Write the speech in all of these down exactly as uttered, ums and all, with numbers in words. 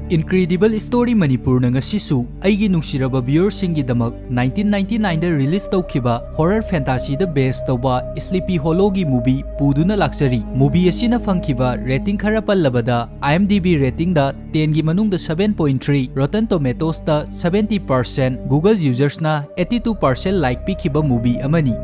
Incredible Story ꯃꯅꯤꯄꯨꯔꯅ ꯉꯁꯤꯁꯨ ꯑꯩꯒꯤ ꯅꯨꯡꯁꯤꯔꯕ viewerꯁꯤꯡꯒꯤꯗꯃꯛ nineteen ninety nineꯗ release ꯇꯧꯈꯤꯕ horror fantasyꯗ base ꯇꯧꯕ Sleepy Hollowꯒꯤ movie ꯄꯨꯗꯨꯅ ꯂꯥꯛꯆꯔꯤ꯫ Movie ꯑꯁꯤꯅ ꯐꯪꯈꯤꯕ rating ꯈꯔ ꯄꯜꯂꯕꯗ, IMDb ratingꯗ tenꯒꯤ ꯃꯅꯨꯡꯗ seven point three, Rotten Tomatoesꯇ seventy percent, Google usersꯅ eighty two percent like ꯄꯤꯈꯤꯕ movie ꯑꯃꯅꯤ꯫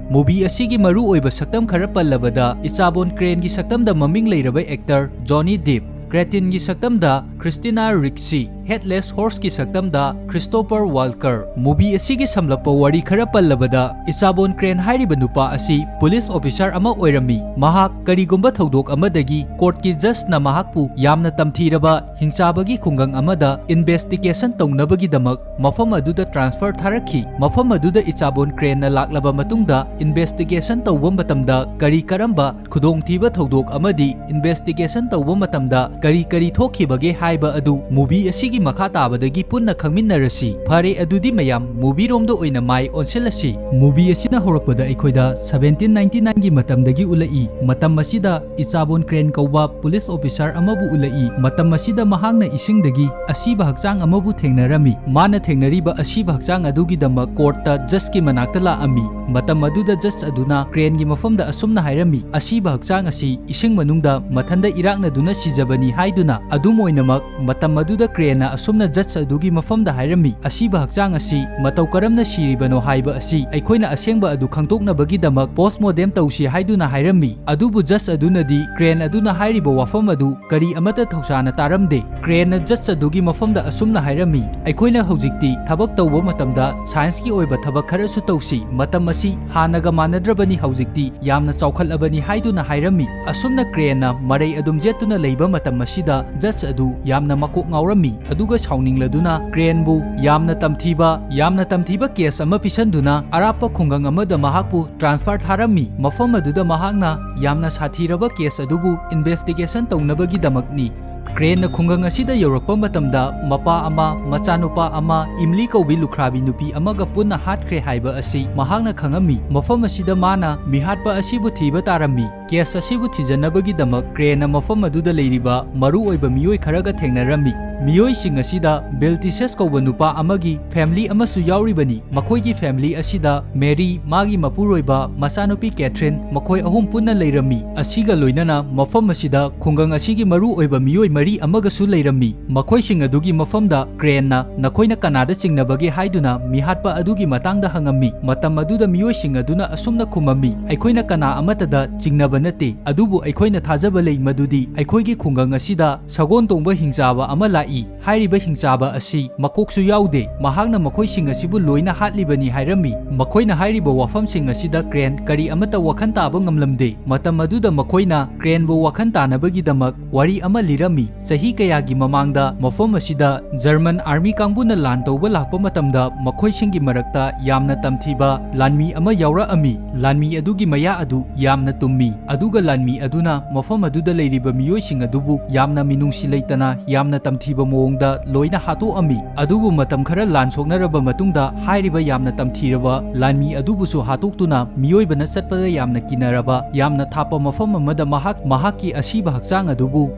Movie ꯑꯁꯤꯒꯤ ꯃꯔꯨ ꯑꯣꯏꯕ ꯁꯛꯇꯝ ꯈꯔ ꯄꯜꯂꯕꯗ, ꯏꯆꯥꯕꯣꯟ Craneꯒꯤ ꯁꯛꯇꯝꯗ ꯃꯃꯤꯡ ꯂꯩꯔꯕ actor Johnny Depp, Cretinꯒꯤ ꯁꯛꯇꯝꯗ Christina Ricci, Headless Horseꯀꯤ ꯁꯛꯇꯝꯗ Christopher Walken꯫ Movie ꯑꯁꯤꯒꯤ ꯁꯝꯂꯞꯄ ꯋꯥꯔꯤ ꯈꯔ ꯄꯜꯂꯕꯗ, ꯏꯆꯥꯕꯣꯟ Crane ꯍꯥꯏꯔꯤꯕ ꯅꯨꯄꯥ ꯑꯁꯤ police officer ꯑꯃ ꯑꯣꯏꯔꯝꯃꯤ꯫ ꯃꯍꯥꯛ ꯀꯔꯤꯒꯨꯝꯕ ꯊꯧꯗꯣꯛ ꯑꯃꯗꯒꯤ courtꯀꯤ judgeꯅ ꯃꯍꯥꯛꯄꯨ ꯌꯥꯝꯅ ꯇꯝꯊꯤꯔꯕ ꯍꯤꯡꯆꯥꯕꯒꯤ ꯈꯨꯡꯒꯪ ꯑꯃꯗ investigation ꯇꯧꯅꯕꯒꯤꯗꯃꯛ ꯃꯐꯝ ꯑꯗꯨꯗ transfer ꯊꯥꯔꯛꯈꯤ꯫ ꯃꯐꯝ ꯑꯗꯨꯗ ꯏꯆꯥꯕꯣꯟ Craneꯅ ꯂꯥꯛꯂꯕ ꯃꯇꯨꯡꯗ investigation ꯇꯧꯕ ꯃꯇꯝꯗ ꯀꯔꯤ ꯀꯔꯝꯕ ꯈꯨꯗꯣꯡꯊꯤꯕ ꯊꯧꯗꯣꯛ ꯑꯃꯗꯤ investigation ꯇꯧꯕ ꯃꯇꯝꯗ ꯀꯔꯤ ꯀꯔꯤ ꯊꯣꯛꯈꯤꯕꯒꯦ ꯍꯥꯏꯕ ꯑꯗꯨ movie ꯑꯁꯤꯒꯤ ꯃꯈꯥ ꯇꯥꯕꯗꯒꯤ ꯄꯨꯟꯅ ꯈꯪꯃꯤꯟꯅꯔꯁꯤ꯫ ꯐꯔꯦ, ꯑꯗꯨꯗꯤ ꯃꯌꯥꯝ movie ꯔꯣꯝꯗ ꯑꯣꯏꯅ ꯃꯥꯏ ꯑꯣꯟꯁꯤꯜꯂꯁꯤ꯫ Movie ꯑꯁꯤꯅ ꯍꯧꯔꯛꯄꯗ ꯑꯩꯈꯣꯏꯗ seventeen ninety nineꯒꯤ ꯃꯇꯝꯗꯒꯤ ꯎꯠꯂꯛꯏ꯫ ꯃꯇꯝ ꯑꯁꯤꯗ ꯏꯆꯥꯕꯣꯟ Crane ꯀꯧꯕ police officer ꯑꯃꯕꯨ ꯎꯠꯂꯛꯏ꯫ ꯃꯇꯝ ꯑꯁꯤꯗ ꯃꯍꯥꯛꯅ ꯏꯁꯤꯡꯗꯒꯤ ꯑꯁꯤꯕ ꯍꯛꯆꯥꯡ ꯑꯃꯕꯨ ꯊꯦꯡꯅꯔꯝꯃꯤ꯫ ꯃꯥꯅ ꯊꯦꯡꯅꯔꯤꯕ ꯑꯁꯤꯕ ꯍꯛꯆꯥꯡ ꯑꯗꯨꯒꯤꯗꯃꯛ courtꯇ judgeꯀꯤ ꯃꯅꯥꯛꯇ ꯂꯥꯛꯑꯝꯃꯤ꯫ ꯃꯇꯝ ꯑꯗꯨꯗ judge ꯑꯗꯨꯅ Craneꯒꯤ ꯃꯐꯝꯗ ꯑꯁꯨꯝꯅ ꯍꯥꯏꯔꯝꯃꯤ, "ꯑꯁꯤꯕ ꯍꯛꯆꯥꯡ ꯑꯁꯤ ꯏꯁꯤꯡ ꯃꯅꯨꯡꯗ ꯃꯊꯟꯗ ꯏꯔꯥꯛꯅꯗꯨꯅ ꯁꯤꯖꯕꯅꯤ" ꯍꯥꯏꯗꯨꯅ꯫ ꯑꯗꯨꯝ ꯑꯣꯏꯅꯃꯛ, ꯃꯇꯝ ꯑꯗꯨꯗ Craneꯅ ꯑꯁꯨꯝꯅ judge ꯑꯗꯨꯒꯤ ꯃꯐꯝꯗ ꯍꯥꯏꯔꯝꯃꯤ, "ꯑꯁꯤꯕ ꯍꯛꯆꯥꯡ ꯑꯁꯤ ꯃꯇꯧ ꯀꯔꯝꯅ ꯁꯤꯔꯤꯕꯅꯣ ꯍꯥꯏꯕ ꯑꯁꯤ ꯑꯩꯈꯣꯏꯅ ꯑꯁꯦꯡꯕ ꯑꯗꯨ ꯈꯪꯗꯣꯛꯅꯕꯒꯤꯗꯃꯛ postmortem ꯇꯧꯁꯤ" ꯍꯥꯏꯗꯨꯅ ꯍꯥꯏꯔꯝꯃꯤ꯫ ꯑꯗꯨꯕꯨ judge ꯑꯗꯨꯅꯗꯤ Crane ꯑꯗꯨꯅ ꯍꯥꯏꯔꯤꯕ ꯋꯥꯐꯝ ꯑꯗꯨ ꯀꯔꯤ ꯑꯃꯠꯇ ꯊꯧꯁꯥꯅ ꯇꯥꯔꯝꯗꯦ꯫ Craneꯅ judge ꯑꯗꯨꯒꯤ ꯃꯐꯝꯗ ꯑꯁꯨꯝꯅ ꯍꯥꯏꯔꯝꯃꯤ, "ꯑꯩꯈꯣꯏꯅ ꯍꯧꯖꯤꯛꯇꯤ ꯊꯕꯛ ꯇꯧꯕ ꯃꯇꯝꯗ scienceꯀꯤ ꯑꯣꯏꯕ ꯊꯕꯛ ꯈꯔꯁꯨ ꯇꯧꯁꯤ꯫ ꯃꯇꯝ ꯑꯁꯤ ꯍꯥꯟꯅꯒ ꯃꯥꯟꯅꯗ꯭ꯔꯕꯅꯤ, ꯍꯧꯖꯤꯛꯇꯤ ꯌꯥꯝꯅ ꯆꯥꯎꯈꯠꯂꯕꯅꯤ" ꯍꯥꯏꯗꯨꯅ ꯍꯥꯏꯔꯝꯃꯤ꯫ ꯑꯁꯨꯝꯅ Craneꯅ ꯃꯔꯩ ꯑꯗꯨꯝ ꯌꯦꯠꯇꯨꯅ ꯂꯩꯕ ꯃꯇꯝ ꯑꯁꯤꯗ judge ꯑꯗꯨ ꯌꯥꯝꯅ ꯃꯀꯣꯛ ꯉꯥꯎꯔꯝꯃꯤ, ꯑꯗꯨꯒ ꯁꯥꯎꯅꯤꯡꯂꯗꯨꯅ Craneꯕꯨ ꯌꯥꯝꯅ ꯇꯝꯊꯤꯕ, ꯌꯥꯝꯅ ꯇꯝꯊꯤꯕ case ꯑꯃ ꯄꯤꯁꯟꯗꯨꯅ ꯑꯔꯥꯞꯄ ꯈꯨꯡꯒꯪ ꯑꯃꯗ ꯃꯍꯥꯛꯄꯨ transfer ꯊꯥꯔꯝꯃꯤ꯫ ꯃꯐꯝ ꯑꯗꯨꯗ ꯃꯍꯥꯛꯅ ꯌꯥꯝꯅ ꯁꯥꯊꯤꯔꯕ case ꯑꯗꯨꯕꯨ investigation ꯇꯧꯅꯕꯒꯤꯗꯃꯛꯅꯤ꯫ Craneꯅ ꯈꯨꯡꯒꯪ ꯑꯁꯤꯗ ꯌꯧꯔꯛꯄ ꯃꯇꯝꯗ, ꯃꯄꯥ ꯑꯃ, ꯃꯆꯥꯅꯨꯄꯥ ꯑꯃ, Emily ꯀꯧꯕꯤ ꯂꯨꯈ꯭ꯔꯥꯕꯤ ꯅꯨꯄꯤ ꯑꯃꯒ ꯄꯨꯟꯅ ꯍꯥꯠꯈ꯭ꯔꯦ ꯍꯥꯏꯕ ꯑꯁꯤ ꯃꯍꯥꯛꯅ ꯈꯪꯉꯝꯃꯤ꯫ ꯃꯐꯝ ꯑꯁꯤꯗ ꯃꯥꯅ ꯃꯤꯍꯥꯠꯄ ꯑꯁꯤꯕꯨ ꯊꯤꯕ ꯇꯥꯔꯝꯃꯤ꯫ Case ꯑꯁꯤꯕꯨ ꯊꯤꯖꯅꯕꯒꯤꯗꯃꯛ Craneꯅ ꯃꯐꯝ ꯑꯗꯨꯗ ꯂꯩꯔꯤꯕ ꯃꯔꯨꯑꯣꯏꯕ ꯃꯤꯑꯣꯏ ꯈꯔꯒ ꯊꯦꯡꯅꯔꯝꯃꯤ꯫ ꯃꯤꯑꯣꯏꯁꯤꯡ ꯑꯁꯤꯗ ꯕꯦꯜꯇꯤꯁꯦꯁ ꯀꯧꯕ ꯅꯨꯄꯥ ꯑꯃꯒꯤ ꯐꯦꯃꯤꯂꯤ ꯑꯃꯁꯨ ꯌꯥꯎꯔꯤꯕꯅꯤ꯫ ꯃꯈꯣꯏꯒꯤ ꯐꯦꯃꯤꯂꯤ ꯑꯁꯤꯗ ꯃꯦꯔꯤ, ꯃꯥꯒꯤ ꯃꯄꯨꯔꯣꯏꯕ, ꯃꯆꯥꯅꯨꯄꯤ ꯀꯦꯊ꯭ꯔꯤꯟ, ꯃꯈꯣꯏ ꯑꯍꯨꯝ ꯄꯨꯟꯅ ꯂꯩꯔꯝꯃꯤ꯫ ꯑꯁꯤꯒ ꯂꯣꯏꯅꯅ ꯃꯐꯝ ꯑꯁꯤꯗ ꯈꯨꯡꯒꯪ ꯑꯁꯤꯒꯤ ꯃꯔꯨ ꯑꯣꯏꯕ ꯃꯤꯑꯣꯏ ꯃꯔꯤ ꯑꯃꯒꯁꯨ ꯂꯩꯔꯝꯃꯤ꯫ ꯃꯈꯣꯏꯁꯤꯡ ꯑꯗꯨꯒꯤ ꯃꯐꯝꯗ ꯀ꯭ꯔꯦꯟꯅ "ꯅꯈꯣꯏꯅ ꯀꯅꯥꯗ ꯆꯤꯡꯅꯕꯒꯦ?" ꯍꯥꯏꯗꯨꯅ ꯃꯤꯍꯥꯠꯄ ꯑꯗꯨꯒꯤ ꯃꯇꯥꯡꯗ ꯍꯪꯉꯝꯃꯤ꯫ ꯃꯇꯝ ꯑꯗꯨꯗ ꯃꯤꯑꯣꯏꯁꯤꯡ ꯑꯗꯨꯅ ꯑꯁꯨꯝꯅ ꯈꯨꯝꯃꯝꯃꯤ, "ꯑꯩꯈꯣꯏꯅ ꯀꯅꯥ ꯑꯃꯠꯇꯗ ꯆꯤꯡꯅꯕ ꯅꯠꯇꯦ, ꯑꯗꯨꯕꯨ ꯑꯩꯈꯣꯏꯅ ꯊꯥꯖꯕ ꯂꯩ ꯃꯗꯨꯗꯤ ꯑꯩꯈꯣꯏꯒꯤ ꯈꯨꯡꯒꯪ ꯑꯁꯤꯗ ꯁꯒꯣꯜ ꯇꯣꯡꯕ ꯍꯤꯡꯆꯥꯕ ꯑꯃ ꯂꯥꯛꯏ꯫ ꯍꯥꯏꯔꯤꯕ ꯍꯤꯡꯆꯥꯕ ꯑꯁꯤ ꯃꯀꯣꯛꯁꯨ ꯌꯥꯎꯗꯦ꯫ ꯃꯍꯥꯛꯅ ꯃꯈꯣꯏꯁꯤꯡ ꯑꯁꯤꯕꯨ ꯂꯣꯏꯅ ꯍꯥꯠꯂꯤꯕꯅꯤ" ꯍꯥꯏꯔꯝꯃꯤ꯫ ꯃꯈꯣꯏꯅ ꯍꯥꯏꯔꯤꯕ ꯋꯥꯐꯝꯁꯤꯡ ꯑꯁꯤꯗ ꯀ꯭ꯔꯦꯟ ꯀꯔꯤ ꯑꯃꯠꯇ ꯋꯥꯈꯜ ꯇꯥꯕ ꯉꯝꯂꯝꯗꯦ꯫ ꯃꯇꯝ ꯑꯗꯨꯗ ꯃꯈꯣꯏꯅ ꯀ꯭ꯔꯦꯟꯕꯨ ꯋꯥꯈꯜ ꯇꯥꯅꯕꯒꯤꯗꯃꯛ ꯋꯥꯔꯤ ꯑꯃ ꯂꯤꯔꯝꯃꯤ꯫ ꯆꯍꯤ ꯀꯌꯥꯒꯤ ꯃꯃꯥꯡꯗ ꯃꯐꯝ ꯑꯁꯤꯗ ꯖꯔꯃꯟ ꯑꯥꯔꯃꯤ ꯀꯥꯡꯕꯨꯅ ꯂꯥꯟ ꯇꯧꯕ ꯂꯥꯛꯄ ꯃꯇꯝꯗ ꯃꯈꯣꯏꯁꯤꯡꯒꯤ ꯃꯔꯛꯇ ꯌꯥꯝꯅ ꯇꯝꯊꯤꯕ ꯂꯥꯟꯃꯤ ꯑꯃ ꯌꯥꯎꯔꯛꯑꯝꯃꯤ꯫ ꯂꯥꯟꯃꯤ ꯑꯗꯨꯒꯤ ꯃꯌꯥ ꯑꯗꯨ ꯌꯥꯝꯅ ꯇꯨꯝꯃꯤ, ꯑꯗꯨꯒ ꯂꯥꯟꯃꯤ ꯑꯗꯨꯅ ꯃꯐꯝ ꯑꯗꯨꯗ ꯂꯩꯔꯤꯕ ꯃꯤꯑꯣꯏꯁꯤꯡ ꯑꯗꯨꯕꯨ ꯌꯥꯝꯅ ꯃꯤꯅꯨꯡꯁꯤ ꯂꯩꯇꯅ ꯌꯥꯝꯅ ꯇꯝꯊꯤꯕ ꯃꯑꯣꯡꯗ ꯂꯣꯏꯅ ꯍꯥꯠꯇꯣꯛꯑꯝꯃꯤ꯫ ꯑꯗꯨꯕꯨ ꯃꯇꯝ ꯈꯔ ꯂꯥꯟ ꯁꯣꯛꯅꯔꯕ ꯃꯇꯨꯡꯗ ꯍꯥꯏꯔꯤꯕ ꯌꯥꯝꯅ ꯇꯝꯊꯤꯔꯕ ꯂꯥꯟꯃꯤ ꯑꯗꯨꯕꯨꯁꯨ ꯍꯥꯠꯇꯣꯛꯇꯨꯅ ꯃꯤꯑꯣꯏꯕꯅ ꯆꯠꯄꯗ ꯌꯥꯝꯅ ꯀꯤꯅꯔꯕ ꯌꯥꯝꯅ ꯊꯥꯞꯄ ꯃꯐꯝ ꯑꯃꯗ ꯃꯍꯥꯛ ꯃꯍꯥꯛꯀꯤ ꯑꯁꯤꯕ ꯍꯛꯆꯥꯡ ꯑꯗꯨꯕꯨ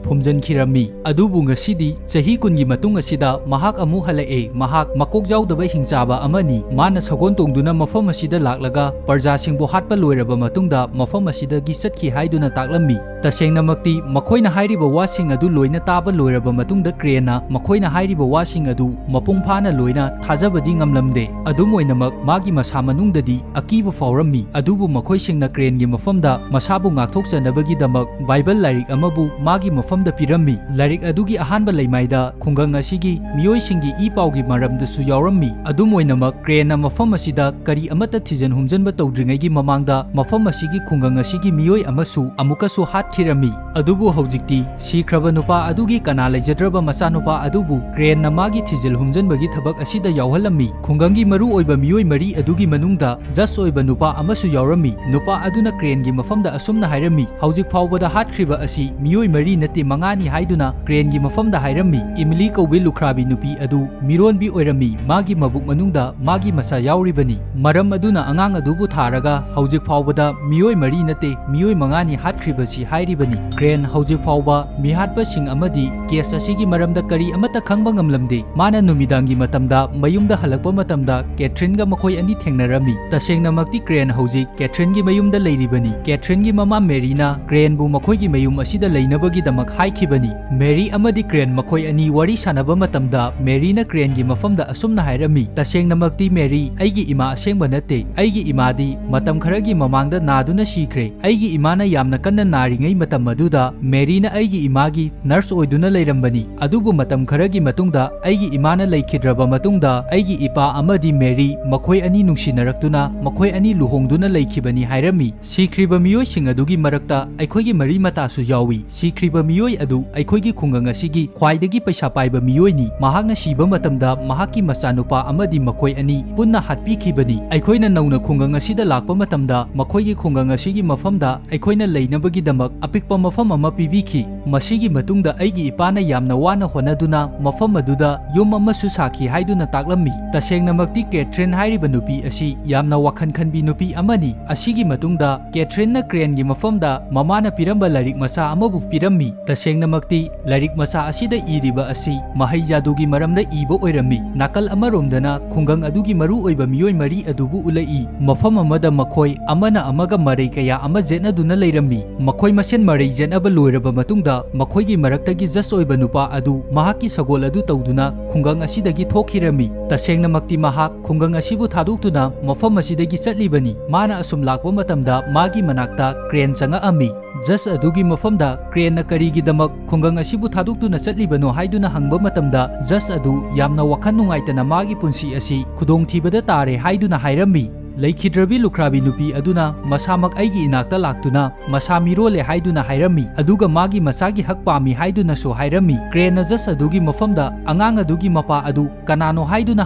ꯐꯨꯝꯖꯤꯟꯈꯤꯔꯝꯃꯤ꯫ ꯑꯗꯨꯕꯨ ꯉꯁꯤꯗꯤ ꯆꯍꯤ ꯀꯨꯟꯒꯤ ꯃꯇꯨꯡ ꯑꯁꯤꯗ ꯃꯍꯥꯛ ꯑꯃꯨꯛ ꯍꯜꯂꯛꯑꯦ꯫ ꯃꯍꯥꯛ ꯃꯀꯣꯛ ꯌꯥꯎꯗꯕ ꯍꯤꯡꯆꯥꯕ ꯑꯃꯅꯤ꯫ ꯃꯥꯅ ꯁꯒꯣꯜ ꯇꯣꯡꯗꯨꯅ ꯃꯐꯝ ꯑꯁꯤꯗ ꯂꯥꯛꯂꯒ ꯄ꯭ꯔꯖꯥꯁꯤꯡꯕꯨ ꯍꯥꯠꯄ ꯂꯣꯏꯔꯕ ꯃꯇꯨꯡꯗ ꯃꯐꯝ ꯑꯁꯤꯗꯒꯤ ꯆꯠꯈꯤ ꯍꯥꯏꯗꯨꯅ ꯇꯥꯛꯂꯝꯃꯤ꯫ ꯇꯁꯦꯡꯅꯃꯛꯇꯤ ꯃꯈꯣꯏꯅ ꯍꯥꯏꯔꯤꯕ ꯋꯥꯁꯤꯡ ꯑꯗꯨ ꯂꯣꯏꯅ ꯇꯥꯕ ꯂꯣꯏꯔꯕ ꯃꯇꯨꯡꯗ ꯀ꯭ꯔꯦꯟꯅ ꯃꯈꯣꯏꯅ ꯍꯥꯏꯔꯤꯕ ꯋꯥꯁꯤꯡ ꯑꯗꯨ ꯃꯄꯨꯡ ꯐꯥꯅ ꯂꯣꯏꯅ ꯊꯥꯖꯕꯗꯤ ꯉꯝꯂꯝꯗꯦ꯫ ꯑꯗꯨꯝ ꯑꯣꯏꯅꯃꯛ ꯃꯥꯒꯤ ꯃꯁꯥ ꯃꯅꯨꯡꯗꯗꯤ ꯑꯀꯤꯕ ꯐꯥꯎꯔꯝꯃꯤ꯫ ꯑꯗꯨꯕꯨ ꯃꯈꯣꯏꯁꯤꯡꯅ ꯀ꯭ꯔꯦꯟꯒꯤ ꯃꯐꯝꯗ ꯃꯁꯥꯕꯨ ꯉꯥꯛꯊꯣꯛꯆꯅꯕꯒꯤꯗꯃꯛ ꯕꯥꯏꯕꯜ ꯂꯥꯏꯔꯤꯛ ꯑꯃꯕꯨ ꯃꯥꯒꯤ ꯃꯐꯝꯗ ꯄꯤꯔꯝꯃꯤ꯫ ꯂꯥꯏꯔꯤꯛ ꯑꯗꯨꯒꯤ ꯑꯍꯥꯟꯕ ꯂꯩꯃꯥꯏꯗ ꯈꯨꯡꯒꯪ ꯑꯁꯤꯒꯤ ꯃꯤꯑꯣꯏꯁꯤꯡꯒꯤ ꯏ ꯄꯥꯎꯒꯤ ꯃꯔꯝꯗꯁꯨ ꯌꯥꯎꯔꯝꯃꯤ꯫ ꯑꯗꯨꯝ ꯑꯣꯏꯅꯃꯛ, ꯀ꯭ꯔꯦꯟꯅ ꯃꯐꯝ ꯑꯁꯤꯗ ꯀꯔꯤ ꯑꯃꯠꯇ ꯊꯤꯖꯤꯟ ꯍꯨꯝꯖꯤꯟꯕ ꯇꯧꯗ꯭ꯔꯤꯉꯩꯒꯤ ꯃꯃꯥꯡꯗ ꯃꯐꯝ ꯑꯁꯤꯒꯤ ꯈꯨꯡꯒꯪ ꯑꯁꯤꯒꯤ ꯃꯤꯑꯣꯏ ꯑꯃꯁꯨ ꯑꯃꯨꯛꯀꯁꯨ ꯍꯥꯠꯈꯤꯔꯝꯃꯤ꯫ ꯑꯗꯨꯕꯨ ꯍꯧꯖꯤꯛꯇꯤ ꯁꯤꯈ꯭ꯔꯕ ꯅꯨꯄꯥ ꯑꯗꯨꯒꯤ ꯀꯅꯥ ꯂꯩꯖꯗ꯭ꯔꯕ ꯃꯆꯥꯅꯨꯄꯥ ꯑꯗꯨꯕꯨ ꯀ꯭ꯔꯦꯟꯅ ꯃꯥꯒꯤ ꯊꯤꯖꯤꯜ ꯍꯨꯝꯖꯤꯟꯕꯒꯤ ꯊꯕꯛ ꯑꯁꯤꯗ ꯌꯥꯎꯍꯜꯂꯝꯃꯤ꯫ ꯈꯨꯡꯒꯪꯒꯤ ꯃꯔꯨ ꯑꯣꯏꯕ ꯃꯤꯑꯣꯏ ꯃꯔꯤ ꯑꯗꯨꯒꯤ ꯃꯅꯨꯡꯗ ꯖꯖ ꯑꯣꯏꯕ ꯅꯨꯄꯥ ꯑꯃꯁꯨ ꯌꯥꯎꯔꯝꯃꯤ꯫ ꯅꯨꯄꯥ ꯑꯗꯨꯅ ꯀ꯭ꯔꯦꯟꯒꯤ ꯃꯐꯝꯗ ꯑꯁꯨꯝꯅ ꯍꯥꯏꯔꯝꯃꯤ, "ꯍꯧꯖꯤꯛ ꯐꯥꯎꯕꯗ ꯍꯥꯠꯈ꯭ꯔꯤꯕ ꯑꯁꯤ ꯃꯤꯑꯣꯏ ꯃꯔꯤ ꯅꯠꯇꯦ, ꯃꯉꯥꯅꯤ" ꯍꯥꯏꯗꯨꯅ ꯀ꯭ꯔꯦꯟꯒꯤ ꯃꯐꯝꯗ ꯍꯥꯏꯔꯝꯃꯤ꯫ ꯏꯃꯤꯂꯤ ꯀꯧꯕꯤ ꯂꯨꯈ꯭ꯔꯥꯕꯤ ꯅꯨꯄꯤ ꯑꯗꯨ ꯃꯤꯔꯣꯟꯕꯤ ꯑꯣꯏꯔꯝꯃꯤ꯫ ꯃꯥꯒꯤ ꯃꯕꯨꯛ ꯃꯅꯨꯡꯗ ꯃꯥꯒꯤ ꯃꯆꯥ ꯌꯥꯎꯔꯤꯕꯅꯤ꯫ ꯃꯔꯝ ꯑꯗꯨꯅ ꯑꯉꯥꯡ ꯑꯗꯨꯕꯨ ꯊꯥꯔꯒ ꯍꯧꯖꯤꯛ ꯐꯥꯎꯕꯗ ꯃꯤꯑꯣꯏ ꯃꯔꯤ ꯅꯠꯇꯦ, ꯃꯤꯑꯣꯏ ꯃꯉꯥꯅꯤ ꯍꯥꯠꯈ꯭ꯔꯤꯕꯁꯤ ꯍꯥꯏꯔꯤꯕꯅꯤ꯫ ꯀ꯭ꯔꯦꯟ ꯍꯧꯖꯤꯛ ꯐꯥꯎꯕ ꯃꯤꯍꯥꯠꯄꯁꯤꯡ ꯑꯃꯗꯤ ꯀꯦꯁ ꯑꯁꯤꯒꯤ ꯃꯔꯝꯗ ꯀꯔꯤ ꯑꯃꯠꯇ ꯈꯪꯕ ꯉꯝꯂꯝꯗꯦ꯫ ꯃꯥꯅ ꯅꯨꯃꯤꯗꯥꯡꯒꯤ ꯃꯇꯝꯗ ꯃꯌꯨꯝꯗ ꯍꯜꯂꯛꯄ ꯃꯇꯝꯗ ꯀꯦꯊ꯭ꯔꯤꯟꯒ ꯃꯈꯣꯏ ꯑꯅꯤ ꯊꯦꯡꯅꯔꯝꯃꯤ꯫ ꯇꯁꯦꯡꯅꯃꯛꯇꯤ ꯀ꯭ꯔꯦꯟ ꯍꯧꯖꯤꯛ ꯀꯦꯊ꯭ꯔꯤꯟꯒꯤ ꯃꯌꯨꯝꯗ ꯂꯩꯔꯤꯕꯅꯤ꯫ ꯀꯦꯊ꯭ꯔꯤꯟꯒꯤ ꯃꯃꯥ ꯃꯦꯔꯤꯅ ꯀ꯭ꯔꯦꯟꯕꯨ ꯃꯈꯣꯏꯒꯤ ꯃꯌꯨꯝ ꯑꯁꯤꯗ ꯂꯩꯅꯕꯒꯤꯗꯃꯛ ꯍꯥꯏꯈꯤꯕꯅꯤ꯫ ꯃꯦꯔꯤ ꯑꯃꯗꯤ ꯀ꯭ꯔꯦꯟ ꯃꯈꯣꯏ ꯑꯅꯤ ꯋꯥꯔꯤ ꯁꯥꯟꯅꯕ ꯃꯇꯝꯗ ꯃꯦꯔꯤꯅ ꯀ꯭ꯔꯦꯟꯒꯤ ꯃꯐꯝꯗ ꯑꯁꯨꯝꯅ ꯍꯥꯏꯔꯝꯃꯤ, "ꯇꯁꯦꯡꯅꯃꯛꯇꯤ ꯃꯦꯔꯤ, ꯑꯩꯒꯤ ꯏꯃꯥ ꯑꯁꯦꯡꯕ ꯅꯠꯇꯦ꯫ ꯑꯩꯒꯤ ꯏꯃꯥꯗꯤ ꯃꯇꯝ ꯈꯔꯒꯤ ꯃꯃꯥꯡꯗ ꯅꯥꯗꯨꯅ ꯁꯤꯈ꯭ꯔꯦ꯫ ꯑꯩꯒꯤ ꯏꯃꯥꯅ ꯌꯥꯝꯅ ꯀꯟꯅ ꯅꯥꯔꯤꯉꯩ ꯃꯇꯝ ꯑꯗꯨꯗ ꯃꯦꯔꯤꯅ ꯑꯩꯒꯤ ꯏꯃꯥꯒꯤ ꯅꯔꯁ ꯑꯣꯏꯗꯨꯅ ꯂꯩꯔꯝꯕꯅꯤ꯫ ꯑꯗꯨꯕꯨ ꯃꯇꯝ ꯈꯔꯒꯤ ꯃꯇꯨꯡꯗ ꯑꯩꯒꯤ ꯏꯃꯥꯅ ꯂꯩꯈꯤꯗ꯭ꯔꯕ ꯃꯇꯨꯡꯗ ꯑꯩꯒꯤ ꯏꯄꯥ ꯑꯃꯗꯤ ꯃꯦꯔꯤ ꯃꯈꯣꯏ ꯑꯅꯤ ꯅꯨꯡꯁꯤꯅꯔꯛꯇꯨꯅ ꯃꯈꯣꯏ ꯑꯅꯤ ꯂꯨꯍꯣꯡꯗꯨꯅ ꯂꯩꯈꯤꯕꯅꯤ" ꯍꯥꯏꯔꯝꯃꯤ꯫ ꯁꯤꯈ꯭ꯔꯤꯕ ꯃꯤꯑꯣꯏꯁꯤꯡ ꯑꯗꯨꯒꯤ ꯃꯔꯛꯇ ꯑꯩꯈꯣꯏꯒꯤ ꯃꯔꯤ ꯃꯇꯥꯁꯨ ꯌꯥꯎꯏ꯫ ꯁꯤꯈ꯭ꯔꯤꯕ ꯃꯤꯑꯣꯏ ꯑꯗꯨ ꯑꯩꯈꯣꯏꯒꯤ ꯈꯨꯡꯒꯪ ꯑꯁꯤꯒꯤ ꯈ꯭ꯋꯥꯏꯗꯒꯤ ꯄꯩꯁꯥ ꯄꯥꯏꯕ ꯃꯤꯑꯣꯏꯅꯤ꯫ ꯃꯍꯥꯛꯅ ꯁꯤꯕ ꯃꯇꯝꯗ ꯃꯍꯥꯛꯀꯤ ꯃꯆꯥꯅꯨꯄꯥ ꯑꯃꯗꯤ ꯃꯈꯣꯏ ꯑꯅꯤ ꯄꯨꯟꯅ ꯍꯥꯠꯄꯤꯈꯤꯕꯅꯤ꯫ ꯑꯩꯈꯣꯏꯅ ꯅꯧꯅ ꯈꯨꯡꯒꯪ ꯑꯁꯤꯗ ꯂꯥꯛꯄ ꯃꯇꯝꯗ ꯃꯈꯣꯏꯒꯤ ꯈꯨꯡꯒꯪ ꯑꯁꯤꯒꯤ ꯃꯐꯝꯗ ꯑꯩꯈꯣꯏꯅ ꯂꯩꯅꯕꯒꯤꯗꯃꯛ ꯑꯄꯤꯛꯄ ꯃꯐꯝ ꯑꯃ ꯄꯤꯕꯤꯈꯤ꯫ ꯃꯁꯤꯒꯤ ꯃꯇꯨꯡꯗ ꯑꯩꯒꯤ ꯏꯄꯥꯅ ꯌꯥꯝꯅ ꯋꯥꯅ ꯍꯣꯠꯅꯗꯨꯅ ꯃꯐꯝ ꯑꯗꯨꯗ ꯌꯨꯝ ꯑꯃꯁꯨ ꯁꯥꯈꯤ ꯍꯥꯏꯗꯨꯅ ꯇꯥꯛꯂꯝꯃꯤ꯫ ꯇꯁꯦꯡꯅꯃꯛꯇꯤ ꯀꯦꯊ꯭ꯔꯤꯟ ꯍꯥꯏꯔꯤꯕ ꯅꯨꯄꯤ ꯑꯁꯤ ꯌꯥꯝꯅ ꯋꯥꯈꯜ ꯈꯟꯕꯤ ꯅꯨꯄꯤ ꯑꯃꯅꯤ꯫ ꯑꯁꯤꯒꯤ ꯃꯇꯨꯡꯗ ꯀꯦꯊ꯭ꯔꯤꯟꯅ ꯀ꯭ꯔꯦꯟꯒꯤ ꯃꯐꯝꯗ ꯃꯃꯥꯅ ꯄꯤꯔꯝꯕ ꯂꯥꯏꯔꯤꯛ ꯃꯆꯥ ꯑꯃꯕꯨ ꯄꯤꯔꯝꯃꯤ꯫ ꯇꯁꯦꯡꯅꯃꯛꯇꯤ ꯂꯥꯏꯔꯤꯛ ꯃꯆꯥ ꯑꯁꯤꯗ ꯏꯔꯤꯕ ꯑꯁꯤ ꯃꯍꯩ ꯖꯥꯗꯨꯒꯤ ꯃꯔꯝꯗ ꯏꯕ ꯑꯣꯏꯔꯝꯃꯤ꯫ ꯅꯥꯀꯜ ꯑꯃꯔꯣꯝꯗꯅ ꯈꯨꯡꯒꯪ ꯑꯗꯨꯒꯤ ꯃꯔꯨ ꯑꯣꯏꯕ ꯃꯤꯑꯣꯏ ꯃꯔꯤ ꯑꯗꯨꯕꯨ ꯎꯠꯂꯛꯏ꯫ ꯃꯐꯝ ꯑꯃꯗ ꯃꯈꯣꯏ ꯑꯃꯅ ꯑꯃꯒ ꯃꯔꯩ ꯀꯌꯥ ꯑꯃ ꯌꯦꯠꯅꯗꯨꯅ ꯂꯩꯔꯝꯃꯤ꯫ ꯃꯈꯣꯏ ꯃꯁꯦꯟ ꯃꯔꯩ ꯌꯦꯠꯅꯕ ꯂꯣꯏꯔꯕ ꯃꯇꯨꯡꯗ ꯃꯈꯣꯏꯒꯤ ꯃꯔꯛꯇꯒꯤ ꯖꯁ ꯑꯣꯏꯕ ꯅꯨꯄꯥ ꯑꯗꯨ ꯃꯍꯥꯛꯀꯤ ꯁꯒꯣꯜ ꯑꯗꯨ ꯇꯧꯗꯨꯅ ꯈꯨꯡꯒꯪ ꯑꯁꯤꯗꯒꯤ ꯊꯣꯛꯈꯤꯔꯝꯃꯤ꯫ ꯇꯁꯦꯡꯅꯃꯛꯇꯤ ꯃꯍꯥꯛ ꯈꯨꯡꯒꯪ ꯑꯁꯤꯕꯨ ꯊꯥꯗꯣꯛꯇꯨꯅ ꯃꯐꯝ ꯑꯁꯤꯗꯒꯤ ꯆꯠꯂꯤꯕꯅꯤ꯫ ꯃꯥꯅ ꯑꯁꯨꯝ ꯂꯥꯛꯄ ꯃꯇꯝꯗ ꯃꯥꯒꯤ ꯃꯅꯥꯛꯇ ꯀ꯭ꯔꯦꯟ ꯆꯪꯉꯛꯑꯝꯃꯤ꯫ ꯖꯁ ꯑꯗꯨꯒꯤ ꯃꯐꯝꯗ ꯀ꯭ꯔꯦꯟꯅ ꯀꯔꯤꯒꯤꯗꯃꯛ ꯈꯨꯡꯒꯪ ꯑꯁꯤꯕꯨ ꯊꯥꯗꯣꯛꯇꯨꯅ ꯆꯠꯂꯤꯕꯅꯣ ꯍꯥꯏꯗꯨꯅ ꯍꯪꯕ ꯃꯇꯝꯗ ꯖꯁ ꯑꯗꯨ ꯌꯥꯝꯅ ꯋꯥꯈꯜ ꯅꯨꯡꯉꯥꯏꯇꯅ ꯃꯥꯒꯤ ꯄꯨꯟꯁꯤ ꯑꯁꯤ ꯈꯨꯗꯣꯡꯊꯤꯕꯗ ꯇꯥꯔꯦ ꯍꯥꯏꯗꯨꯅ ꯍꯥꯏꯔꯝꯃꯤ꯫ ꯂꯩꯈꯤꯗ꯭ꯔꯕꯤ ꯂꯨꯈ꯭ꯔꯥꯕꯤ ꯅꯨꯄꯤ ꯑꯗꯨꯅ ꯃꯁꯥꯃꯛ ꯑꯩꯒꯤ ꯏꯅꯥꯛꯇ ꯂꯥꯛꯇꯨꯅ ꯃꯁꯥ ꯃꯤꯔꯣꯜꯂꯦ ꯍꯥꯏꯗꯨꯅ ꯍꯥꯏꯔꯝꯃꯤ, ꯑꯗꯨꯒ ꯃꯥꯒꯤ ꯃꯆꯥꯒꯤ ꯍꯛ ꯄꯥꯝꯃꯤ ꯍꯥꯏꯗꯨꯅꯁꯨ ꯍꯥꯏꯔꯝꯃꯤ꯫ ꯀ꯭ꯔꯦꯟꯅ ꯖꯁ ꯑꯗꯨꯒꯤ ꯃꯐꯝꯗ ꯑꯉꯥꯡ ꯑꯗꯨꯒꯤ ꯃꯄꯥ ꯑꯗꯨ ꯀꯅꯥꯅꯣ ꯍꯥꯏꯗꯨꯅ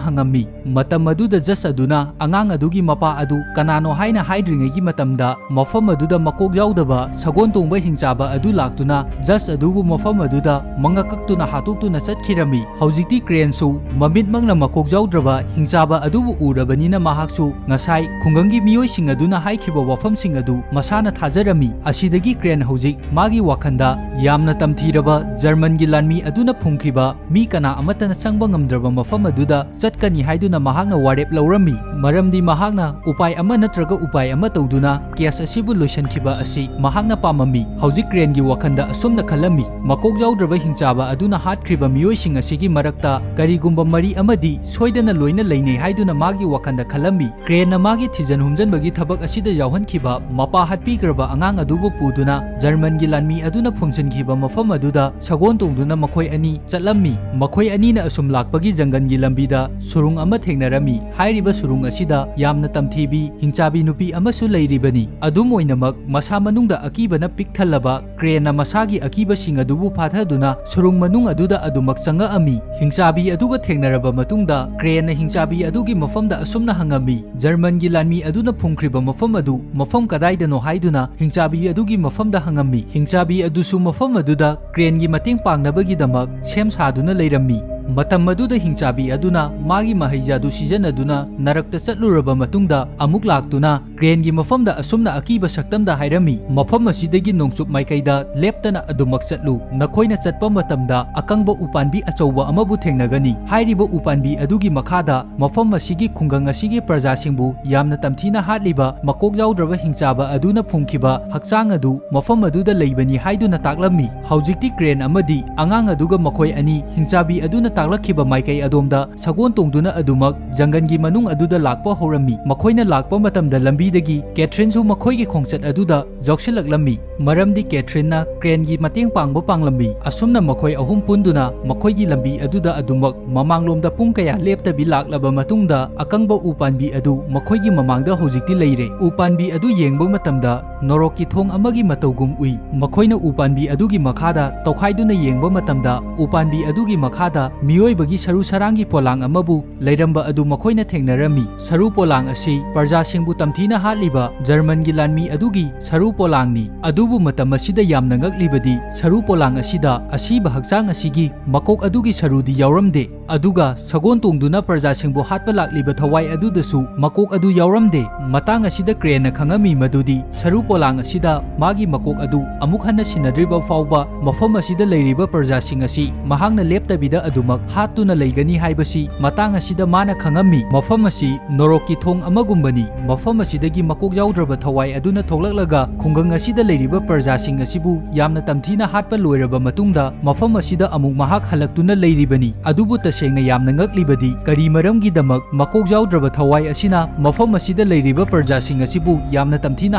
ꯍꯪꯉꯝꯃꯤ꯫ ꯃꯇꯝ ꯑꯗꯨꯗ ꯖꯁ ꯑꯗꯨꯅ ꯑꯉꯥꯡ ꯑꯗꯨꯒꯤ ꯃꯄꯥ ꯑꯗꯨ ꯀꯅꯥꯅꯣ ꯍꯥꯏꯅ ꯍꯥꯏꯗ꯭ꯔꯤꯉꯩꯒꯤ ꯃꯇꯝꯗ ꯃꯐꯝ ꯑꯗꯨꯗ ꯃꯀꯣꯛ ꯌꯥꯎꯗꯕ ꯁꯒꯣꯜ ꯇꯣꯡꯕ ꯍꯤꯡꯆꯥꯕ ꯑꯗꯨ ꯂꯥꯛꯇꯨꯅ ꯖꯁ ꯑꯗꯨꯕꯨ ꯃꯐꯝ ꯑꯗꯨꯗ ꯃꯉꯛ ꯀꯛꯇꯨꯅ ꯍꯥꯠꯇꯣꯛꯇꯨꯅ ꯆꯠꯈꯤꯔꯝꯃꯤ꯫ ꯍꯧꯖꯤꯛꯇꯤ ꯀ꯭ꯔꯦꯟꯁꯨ ꯃꯃꯤꯠꯃꯛꯅ ꯃꯀꯣꯛ ꯌꯥꯎꯗ꯭ꯔꯕ ꯍꯤꯡꯆꯥꯕ ꯑꯗꯨꯕꯨ ꯎꯔꯕꯅꯤꯅ ꯃꯍꯥꯛꯁꯨ ꯉꯁꯥꯏ ꯈꯨꯡꯒꯪꯒꯤ ꯃꯤꯑꯣꯏꯁꯤꯡ ꯑꯗꯨꯅ ꯍꯥꯏꯈꯤꯕ ꯋꯥꯐꯝꯁꯤꯡ ꯑꯗꯨ ꯃꯁꯥꯅ ꯊꯥꯖꯔꯝꯃꯤ꯫ ꯑꯁꯤꯗꯒꯤ ꯀ꯭ꯔꯦꯟ ꯍꯧꯖꯤꯛ ꯃꯥꯒꯤ ꯋꯥꯈꯜꯗ ꯌꯥꯝꯅ ꯇꯝꯊꯤꯔꯕ ꯖꯔꯃꯟꯒꯤ ꯂꯥꯟꯃꯤ ꯑꯗꯨꯅ ꯐꯨꯝꯈꯤꯕ ꯃꯤ ꯀꯅꯥ ꯑꯃꯠꯇꯅ ꯆꯪꯕ ꯉꯝꯗ꯭ꯔꯕ ꯃꯐꯝ ꯑꯗꯨꯗ ꯆꯠꯀꯅꯤ ꯍꯥꯏꯗꯨꯅ ꯃꯍꯥꯛꯅ ꯋꯥꯔꯦꯞ ꯂꯧꯔꯝꯃꯤ꯫ ꯃꯔꯝꯗꯤ ꯃꯍꯥꯛꯅ ꯎꯄꯥꯏ ꯑꯃ ꯅꯠꯇ꯭ꯔꯒ ꯎꯄꯥꯏ ꯑꯃ ꯇꯧꯗꯨꯅ ꯀꯦꯁ ꯑꯁꯤꯕꯨ ꯂꯣꯏꯁꯤꯟꯈꯤꯕ ꯑꯁꯤ ꯃꯍꯥꯛꯅ ꯄꯥꯝꯃꯝꯃꯤ꯫ ꯍꯧꯖꯤꯛ ꯀ꯭ꯔꯦꯟꯒꯤ ꯋꯥꯈꯜꯗ ꯑꯁꯨꯝꯅ ꯈꯜꯂꯝꯃꯤ, ꯃꯀꯣꯛ ꯌꯥꯎꯗ꯭ꯔꯕ ꯍꯤꯡꯆꯥꯕ ꯑꯗꯨꯅ ꯍꯥꯠꯈ꯭ꯔꯤꯕ ꯃꯤꯑꯣꯏꯁꯤꯡ ꯑꯁꯤꯒꯤ ꯃꯔꯛꯇ ꯀꯔꯤꯒꯨꯝꯕ ꯃꯔꯤ ꯑꯃꯗꯤ ꯁꯣꯏꯗꯅ ꯂꯣꯏꯅ ꯂꯩꯅꯩ ꯍꯥꯏꯗꯨꯅ ꯃꯥꯒꯤ ꯋꯥꯈꯜꯗ ꯈꯜꯂꯝꯃꯤ꯫ ꯀ꯭ꯔꯦꯟꯅ ꯃꯥꯒꯤ ꯊꯤꯖꯟ ꯍꯨꯝꯖꯟꯕꯒꯤ ꯊꯕꯛ ꯑꯁꯤꯗ ꯌꯥꯎꯍꯟꯈꯤꯕ ꯃꯄꯥ ꯍꯥꯠꯄꯤꯈ꯭ꯔꯕ ꯑꯉꯥꯡ ꯑꯗꯨꯕꯨ ꯄꯨꯗꯨꯅ ꯖꯔꯃꯟꯒꯤ ꯂꯥꯟꯃꯤ ꯑꯗꯨꯅ ꯐꯨꯝꯖꯤꯟꯈꯤꯕ ꯃꯐꯝ ꯑꯗꯨꯗ ꯁꯒꯣꯜ ꯇꯣꯡꯗꯨꯅ ꯃꯈꯣꯏ ꯑꯅꯤ ꯆꯠꯂꯝꯃꯤ꯫ ꯃꯈꯣꯏ ꯑꯅꯤꯅ ꯑꯁꯨꯝ ꯂꯥꯛꯄꯒꯤ ꯖꯪꯒꯜꯒꯤ ꯂꯝꯕꯤꯗ ꯁꯨꯔꯨꯡ ꯑꯃ ꯊꯦꯡꯅꯔꯝꯃꯤ꯫ ꯍꯥꯏꯔꯤꯕ ꯁꯨꯔꯨꯡ ꯑꯁꯤꯗ ꯌꯥꯝꯅ ꯇꯝꯊꯤꯕꯤ ꯍꯤꯡꯆꯥꯕꯤ ꯅꯨꯄꯤ ꯑꯃꯁꯨ ꯂꯩꯔꯤꯕꯅꯤ꯫ ꯑꯗꯨꯝ ꯑꯣꯏꯅꯃꯛ, ꯃꯁꯥ ꯃꯅꯨꯡꯗ ꯑꯀꯤꯕꯅ ꯄꯤꯛ ꯊꯜꯂꯕ ꯀ꯭ꯔꯦꯟꯅ ꯃꯁꯥꯒꯤ ꯑꯀꯤꯕꯁꯤꯡ ꯑꯗꯨꯕꯨ ꯐꯥꯊꯗꯨꯅ ꯁꯨꯔꯨꯡ ꯃꯅꯨꯡ ꯑꯗꯨꯗ ꯑꯗꯨꯃꯛ ꯆꯪꯉꯛꯑꯝꯃꯤ꯫ ꯍꯤꯡꯆꯥꯕꯤ ꯑꯗꯨꯒ ꯊꯦꯡꯅꯔꯕ ꯃꯇꯨꯡꯗ, ꯀ꯭ꯔꯦꯟꯅ ꯍꯤꯡꯆꯥꯕꯤ ꯑꯗꯨꯒꯤ ꯃꯐꯝꯗ ꯑꯁꯨꯝꯅ ꯍꯪꯉꯝꯃꯤ, "ꯖꯔꯃꯟꯒꯤ ꯂꯥꯟꯃꯤ ꯑꯗꯨꯅ ꯐꯨꯝꯈ꯭ꯔꯤꯕ ꯃꯐꯝ ꯑꯗꯨ ꯃꯐꯝ ꯀꯗꯥꯏꯗꯅꯣ?" ꯍꯥꯏꯗꯨꯅ ꯍꯤꯡꯆꯥꯕꯤ ꯑꯗꯨꯒꯤ ꯃꯐꯝꯗ ꯍꯪꯉꯝꯃꯤ꯫ ꯍꯤꯡꯆꯥꯕꯤ ꯑꯗꯨꯁꯨ ꯃꯐꯝ ꯑꯗꯨꯗ ꯀ꯭ꯔꯦꯟꯒꯤ ꯃꯇꯦꯡ ꯄꯥꯡꯅꯕꯒꯤꯗꯃꯛ ꯁꯦꯝ ꯁꯥꯗꯨꯅ ꯂꯩꯔꯝꯃꯤ꯫ ꯃꯇꯝ ꯑꯗꯨꯗ ꯍꯤꯡꯆꯥꯕꯤ ꯑꯗꯨꯅ ꯃꯥꯒꯤ ꯃꯍꯩ ꯖꯥꯗꯨ ꯁꯤꯖꯤꯟꯅꯗꯨꯅ ꯅꯔꯛꯇ ꯆꯠꯂꯨꯔꯕ ꯃꯇꯨꯡꯗ ꯑꯃꯨꯛ ꯂꯥꯛꯇꯨꯅ ꯀ꯭ꯔꯦꯟꯒꯤ ꯃꯐꯝꯗ ꯑꯁꯨꯝꯅ ꯑꯀꯤꯕ ꯁꯛꯇꯝꯗ ꯍꯥꯏꯔꯝꯃꯤ, "ꯃꯐꯝ ꯑꯁꯤꯗꯒꯤ ꯅꯣꯡꯆꯨꯞ ꯃꯥꯏꯀꯩꯗ ꯂꯦꯞꯇꯅ ꯑꯗꯨꯃꯛ ꯆꯠꯂꯨ꯫ ꯅꯈꯣꯏꯅ ꯆꯠꯄ ꯃꯇꯝꯗ ꯑꯀꯪꯕ ꯎꯄꯥꯟꯕꯤ ꯑꯆꯧꯕ ꯑꯃꯕꯨ ꯊꯦꯡꯅꯒꯅꯤ꯫ ꯍꯥꯏꯔꯤꯕ ꯎꯄꯥꯟꯕꯤ ꯑꯗꯨꯒꯤ ꯃꯈꯥꯗ ꯃꯐꯝ ꯑꯁꯤꯒꯤ ꯈꯨꯡꯒꯪ ꯑꯁꯤꯒꯤ ꯄ꯭ꯔꯖꯥꯁꯤꯡꯕꯨ ꯌꯥꯝꯅ ꯇꯝꯊꯤꯅ ꯍꯥꯠꯂꯤꯕ ꯃꯀꯣꯛ ꯌꯥꯎꯗ꯭ꯔꯕ ꯍꯤꯡꯆꯥꯕ ꯑꯗꯨꯅ ꯐꯨꯝꯈꯤꯕ ꯍꯛꯆꯥꯡ ꯑꯗꯨ ꯃꯐꯝ ꯑꯗꯨꯗ ꯂꯩꯕꯅꯤ" ꯍꯥꯏꯗꯨꯅ ꯇꯥꯛꯂꯝꯃꯤ꯫ ꯍꯧꯖꯤꯛꯇꯤ ꯀ꯭ꯔꯦꯟ ꯑꯃꯗꯤ ꯑꯉꯥꯡ ꯑꯗꯨꯒ ꯃꯈꯣꯏ ꯑꯅꯤ ꯍꯤꯡꯆꯥꯕꯤ ꯑꯗꯨꯅ ꯇꯥꯛꯂꯛꯈꯤꯕ ꯃꯥꯏꯀꯩ ꯑꯗꯣꯝꯗ ꯁꯒꯣꯜ ꯇꯣꯡꯗꯨꯅ ꯑꯗꯨꯃꯛ ꯖꯪꯒꯜꯒꯤ ꯃꯅꯨꯡ ꯑꯗꯨꯗ ꯂꯥꯛꯄ ꯍꯧꯔꯝꯃꯤ꯫ ꯃꯈꯣꯏꯅ ꯂꯥꯛꯄ ꯃꯇꯝꯗ ꯂꯝꯕꯤꯗꯒꯤ ꯀꯦꯊ꯭ꯔꯤꯟꯁꯨ ꯃꯈꯣꯏꯒꯤ ꯈꯣꯡꯆꯠ ꯑꯗꯨꯗ ꯌꯥꯎꯁꯤꯜꯂꯛꯂꯝꯃꯤ꯫ ꯃꯔꯝꯗꯤ ꯀꯦꯊ꯭ꯔꯤꯟꯅ ꯀ꯭ꯔꯦꯟꯒꯤ ꯃꯇꯦꯡ ꯄꯥꯡꯕ ꯄꯥꯡꯂꯝꯃꯤ꯫ ꯑꯁꯨꯝꯅ ꯃꯈꯣꯏ ꯑꯍꯨꯝ ꯄꯨꯟꯗꯨꯅ ꯃꯈꯣꯏꯒꯤ ꯂꯝꯕꯤ ꯑꯗꯨꯗ ꯑꯗꯨꯃꯛ ꯃꯃꯥꯡꯂꯣꯝꯗ ꯄꯨꯡ ꯀꯌꯥ ꯂꯦꯞꯇꯕꯤ ꯂꯥꯛꯂꯕ ꯃꯇꯨꯡꯗ, ꯑꯀꯪꯕ ꯎ ꯄꯥꯝꯕꯤ ꯑꯗꯨ ꯃꯈꯣꯏꯒꯤ ꯃꯃꯥꯡꯗ ꯍꯧꯖꯤꯛꯇꯤ ꯂꯩꯔꯦ꯫ ꯎ ꯄꯥꯝꯕꯤ ꯑꯗꯨ ꯌꯦꯡꯕ ꯃꯇꯝꯗ, ꯅꯣꯔꯣꯛꯀꯤ ꯊꯣꯡ ꯑꯃꯒꯤ ꯃꯇꯧꯒꯨꯝ ꯎꯏ꯫ ꯃꯈꯣꯏꯅ ꯎ ꯄꯥꯝꯕꯤ ꯑꯗꯨꯒꯤ ꯃꯈꯥꯗ ꯇꯧꯈꯥꯏꯗꯨꯅ ꯌꯦꯡꯕ ꯃꯇꯝꯗ, ꯎ ꯄꯥꯝꯕꯤ ꯑꯗꯨꯒꯤ ꯃꯈꯥꯗ ꯃꯤꯑꯣꯏꯕꯒꯤ ꯁꯔꯨ ꯁꯔꯥꯡꯒꯤ ꯄꯣꯂꯥꯡ ꯑꯃꯕꯨ ꯂꯩꯔꯝꯕ ꯑꯗꯨ ꯃꯈꯣꯏꯅ ꯊꯦꯡꯅꯔꯝꯃꯤ꯫ ꯁꯔꯨ ꯄꯣꯂꯥꯡ ꯑꯁꯤ ꯄ꯭ꯔꯖꯥꯁꯤꯡꯕꯨ ꯇꯝꯊꯤꯅ ꯍꯥꯠꯂꯤꯕ ꯖꯔꯃꯟꯒꯤ ꯂꯥꯟꯃꯤ ꯑꯗꯨꯒꯤ ꯁꯔꯨ ꯄꯣꯂꯥꯡꯅꯤ꯫ ꯑꯗꯨꯕꯨ ꯃꯇꯝ ꯑꯁꯤꯗ ꯌꯥꯝꯅ ꯉꯛꯂꯤꯕꯗꯤ, ꯁꯔꯨ ꯄꯣꯂꯥꯡ ꯑꯁꯤꯗ ꯑꯁꯤꯕ ꯍꯛꯆꯥꯡ ꯑꯁꯤꯒꯤ ꯃꯀꯣꯛ ꯑꯗꯨꯒꯤ ꯁꯔꯨꯗꯤ ꯌꯥꯎꯔꯝꯗꯦ꯫ ꯑꯗꯨꯒ ꯁꯒꯣꯜ ꯇꯣꯡꯗꯨꯅ ꯄ꯭ꯔꯖꯥꯁꯤꯡꯕꯨ ꯍꯥꯠꯄ ꯂꯥꯛꯂꯤꯕ ꯊꯋꯥꯏ ꯑꯗꯨꯗꯁꯨ ꯃꯀꯣꯛ ꯑꯗꯨ ꯌꯥꯎꯔꯝꯗꯦ꯫ ꯃꯇꯥꯡ ꯑꯁꯤꯗ ꯀ꯭ꯔꯦꯟꯅ ꯈꯪꯉꯝꯃꯤ ꯃꯗꯨꯗꯤ ꯁꯔꯨ ꯄꯣꯂꯥꯡ ꯑꯁꯤꯗ ꯃꯥꯒꯤ ꯃꯀꯣꯛ ꯑꯗꯨ ꯑꯃꯨꯛ ꯍꯟꯅ ꯁꯤꯟꯅꯗ꯭ꯔꯤꯕ ꯐꯥꯎꯕ ꯃꯐꯝ ꯑꯁꯤꯗ ꯂꯩꯔꯤꯕ ꯄ꯭ꯔꯖꯥꯁꯤꯡ ꯑꯁꯤ ꯃꯍꯥꯛꯅ ꯂꯦꯞꯇꯕꯤꯗ ꯑꯗꯨꯃꯛ ꯍꯥꯠꯇꯨꯅ ꯂꯩꯒꯅꯤ ꯍꯥꯏꯕꯁꯤ ꯃꯇꯥꯡ ꯑꯁꯤꯗ ꯃꯥꯅ ꯈꯪꯉꯝꯃꯤ꯫ ꯃꯐꯝ ꯑꯁꯤ ꯅꯣꯔꯣꯛꯀꯤ ꯊꯣꯡ ꯑꯃꯒꯨꯝꯕꯅꯤ꯫ ꯃꯐꯝ ꯑꯁꯤꯗꯒꯤ ꯃꯀꯣꯛ ꯌꯥꯎꯗ꯭ꯔꯕ ꯊꯋꯥꯏ ꯑꯗꯨꯅ ꯊꯣꯛꯂꯛꯂꯒ ꯈꯨꯡꯒꯪ ꯑꯁꯤꯗ ꯂꯩꯔꯤꯕ ꯄ꯭ꯔꯖꯥꯁꯤꯡ ꯑꯁꯤꯕꯨ ꯌꯥꯝꯅ ꯇꯝꯊꯤꯅ ꯍꯥꯠꯄ ꯂꯣꯏꯔꯕ ꯃꯇꯨꯡꯗ ꯃꯐꯝ ꯑꯁꯤꯗ ꯑꯃꯨꯛ ꯃꯍꯥꯛ ꯍꯜꯂꯛꯇꯨꯅ ꯂꯩꯔꯤꯕꯅꯤ꯫ ꯑꯗꯨꯕꯨ ꯇꯁꯦꯡꯅ ꯌꯥꯝꯅ ꯉꯛꯂꯤꯕꯗꯤ ꯀꯔꯤ ꯃꯔꯝꯒꯤꯗꯃꯛ ꯃꯀꯣꯛ ꯌꯥꯎꯗ꯭ꯔꯕ ꯊꯋꯥꯏ ꯑꯁꯤꯅ ꯃꯐꯝ ꯑꯁꯤꯗ ꯂꯩꯔꯤꯕ ꯄ꯭ꯔꯖꯥꯁꯤꯡ ꯑꯁꯤꯕꯨ ꯌꯥꯝꯅ ꯇꯝꯊꯤꯅ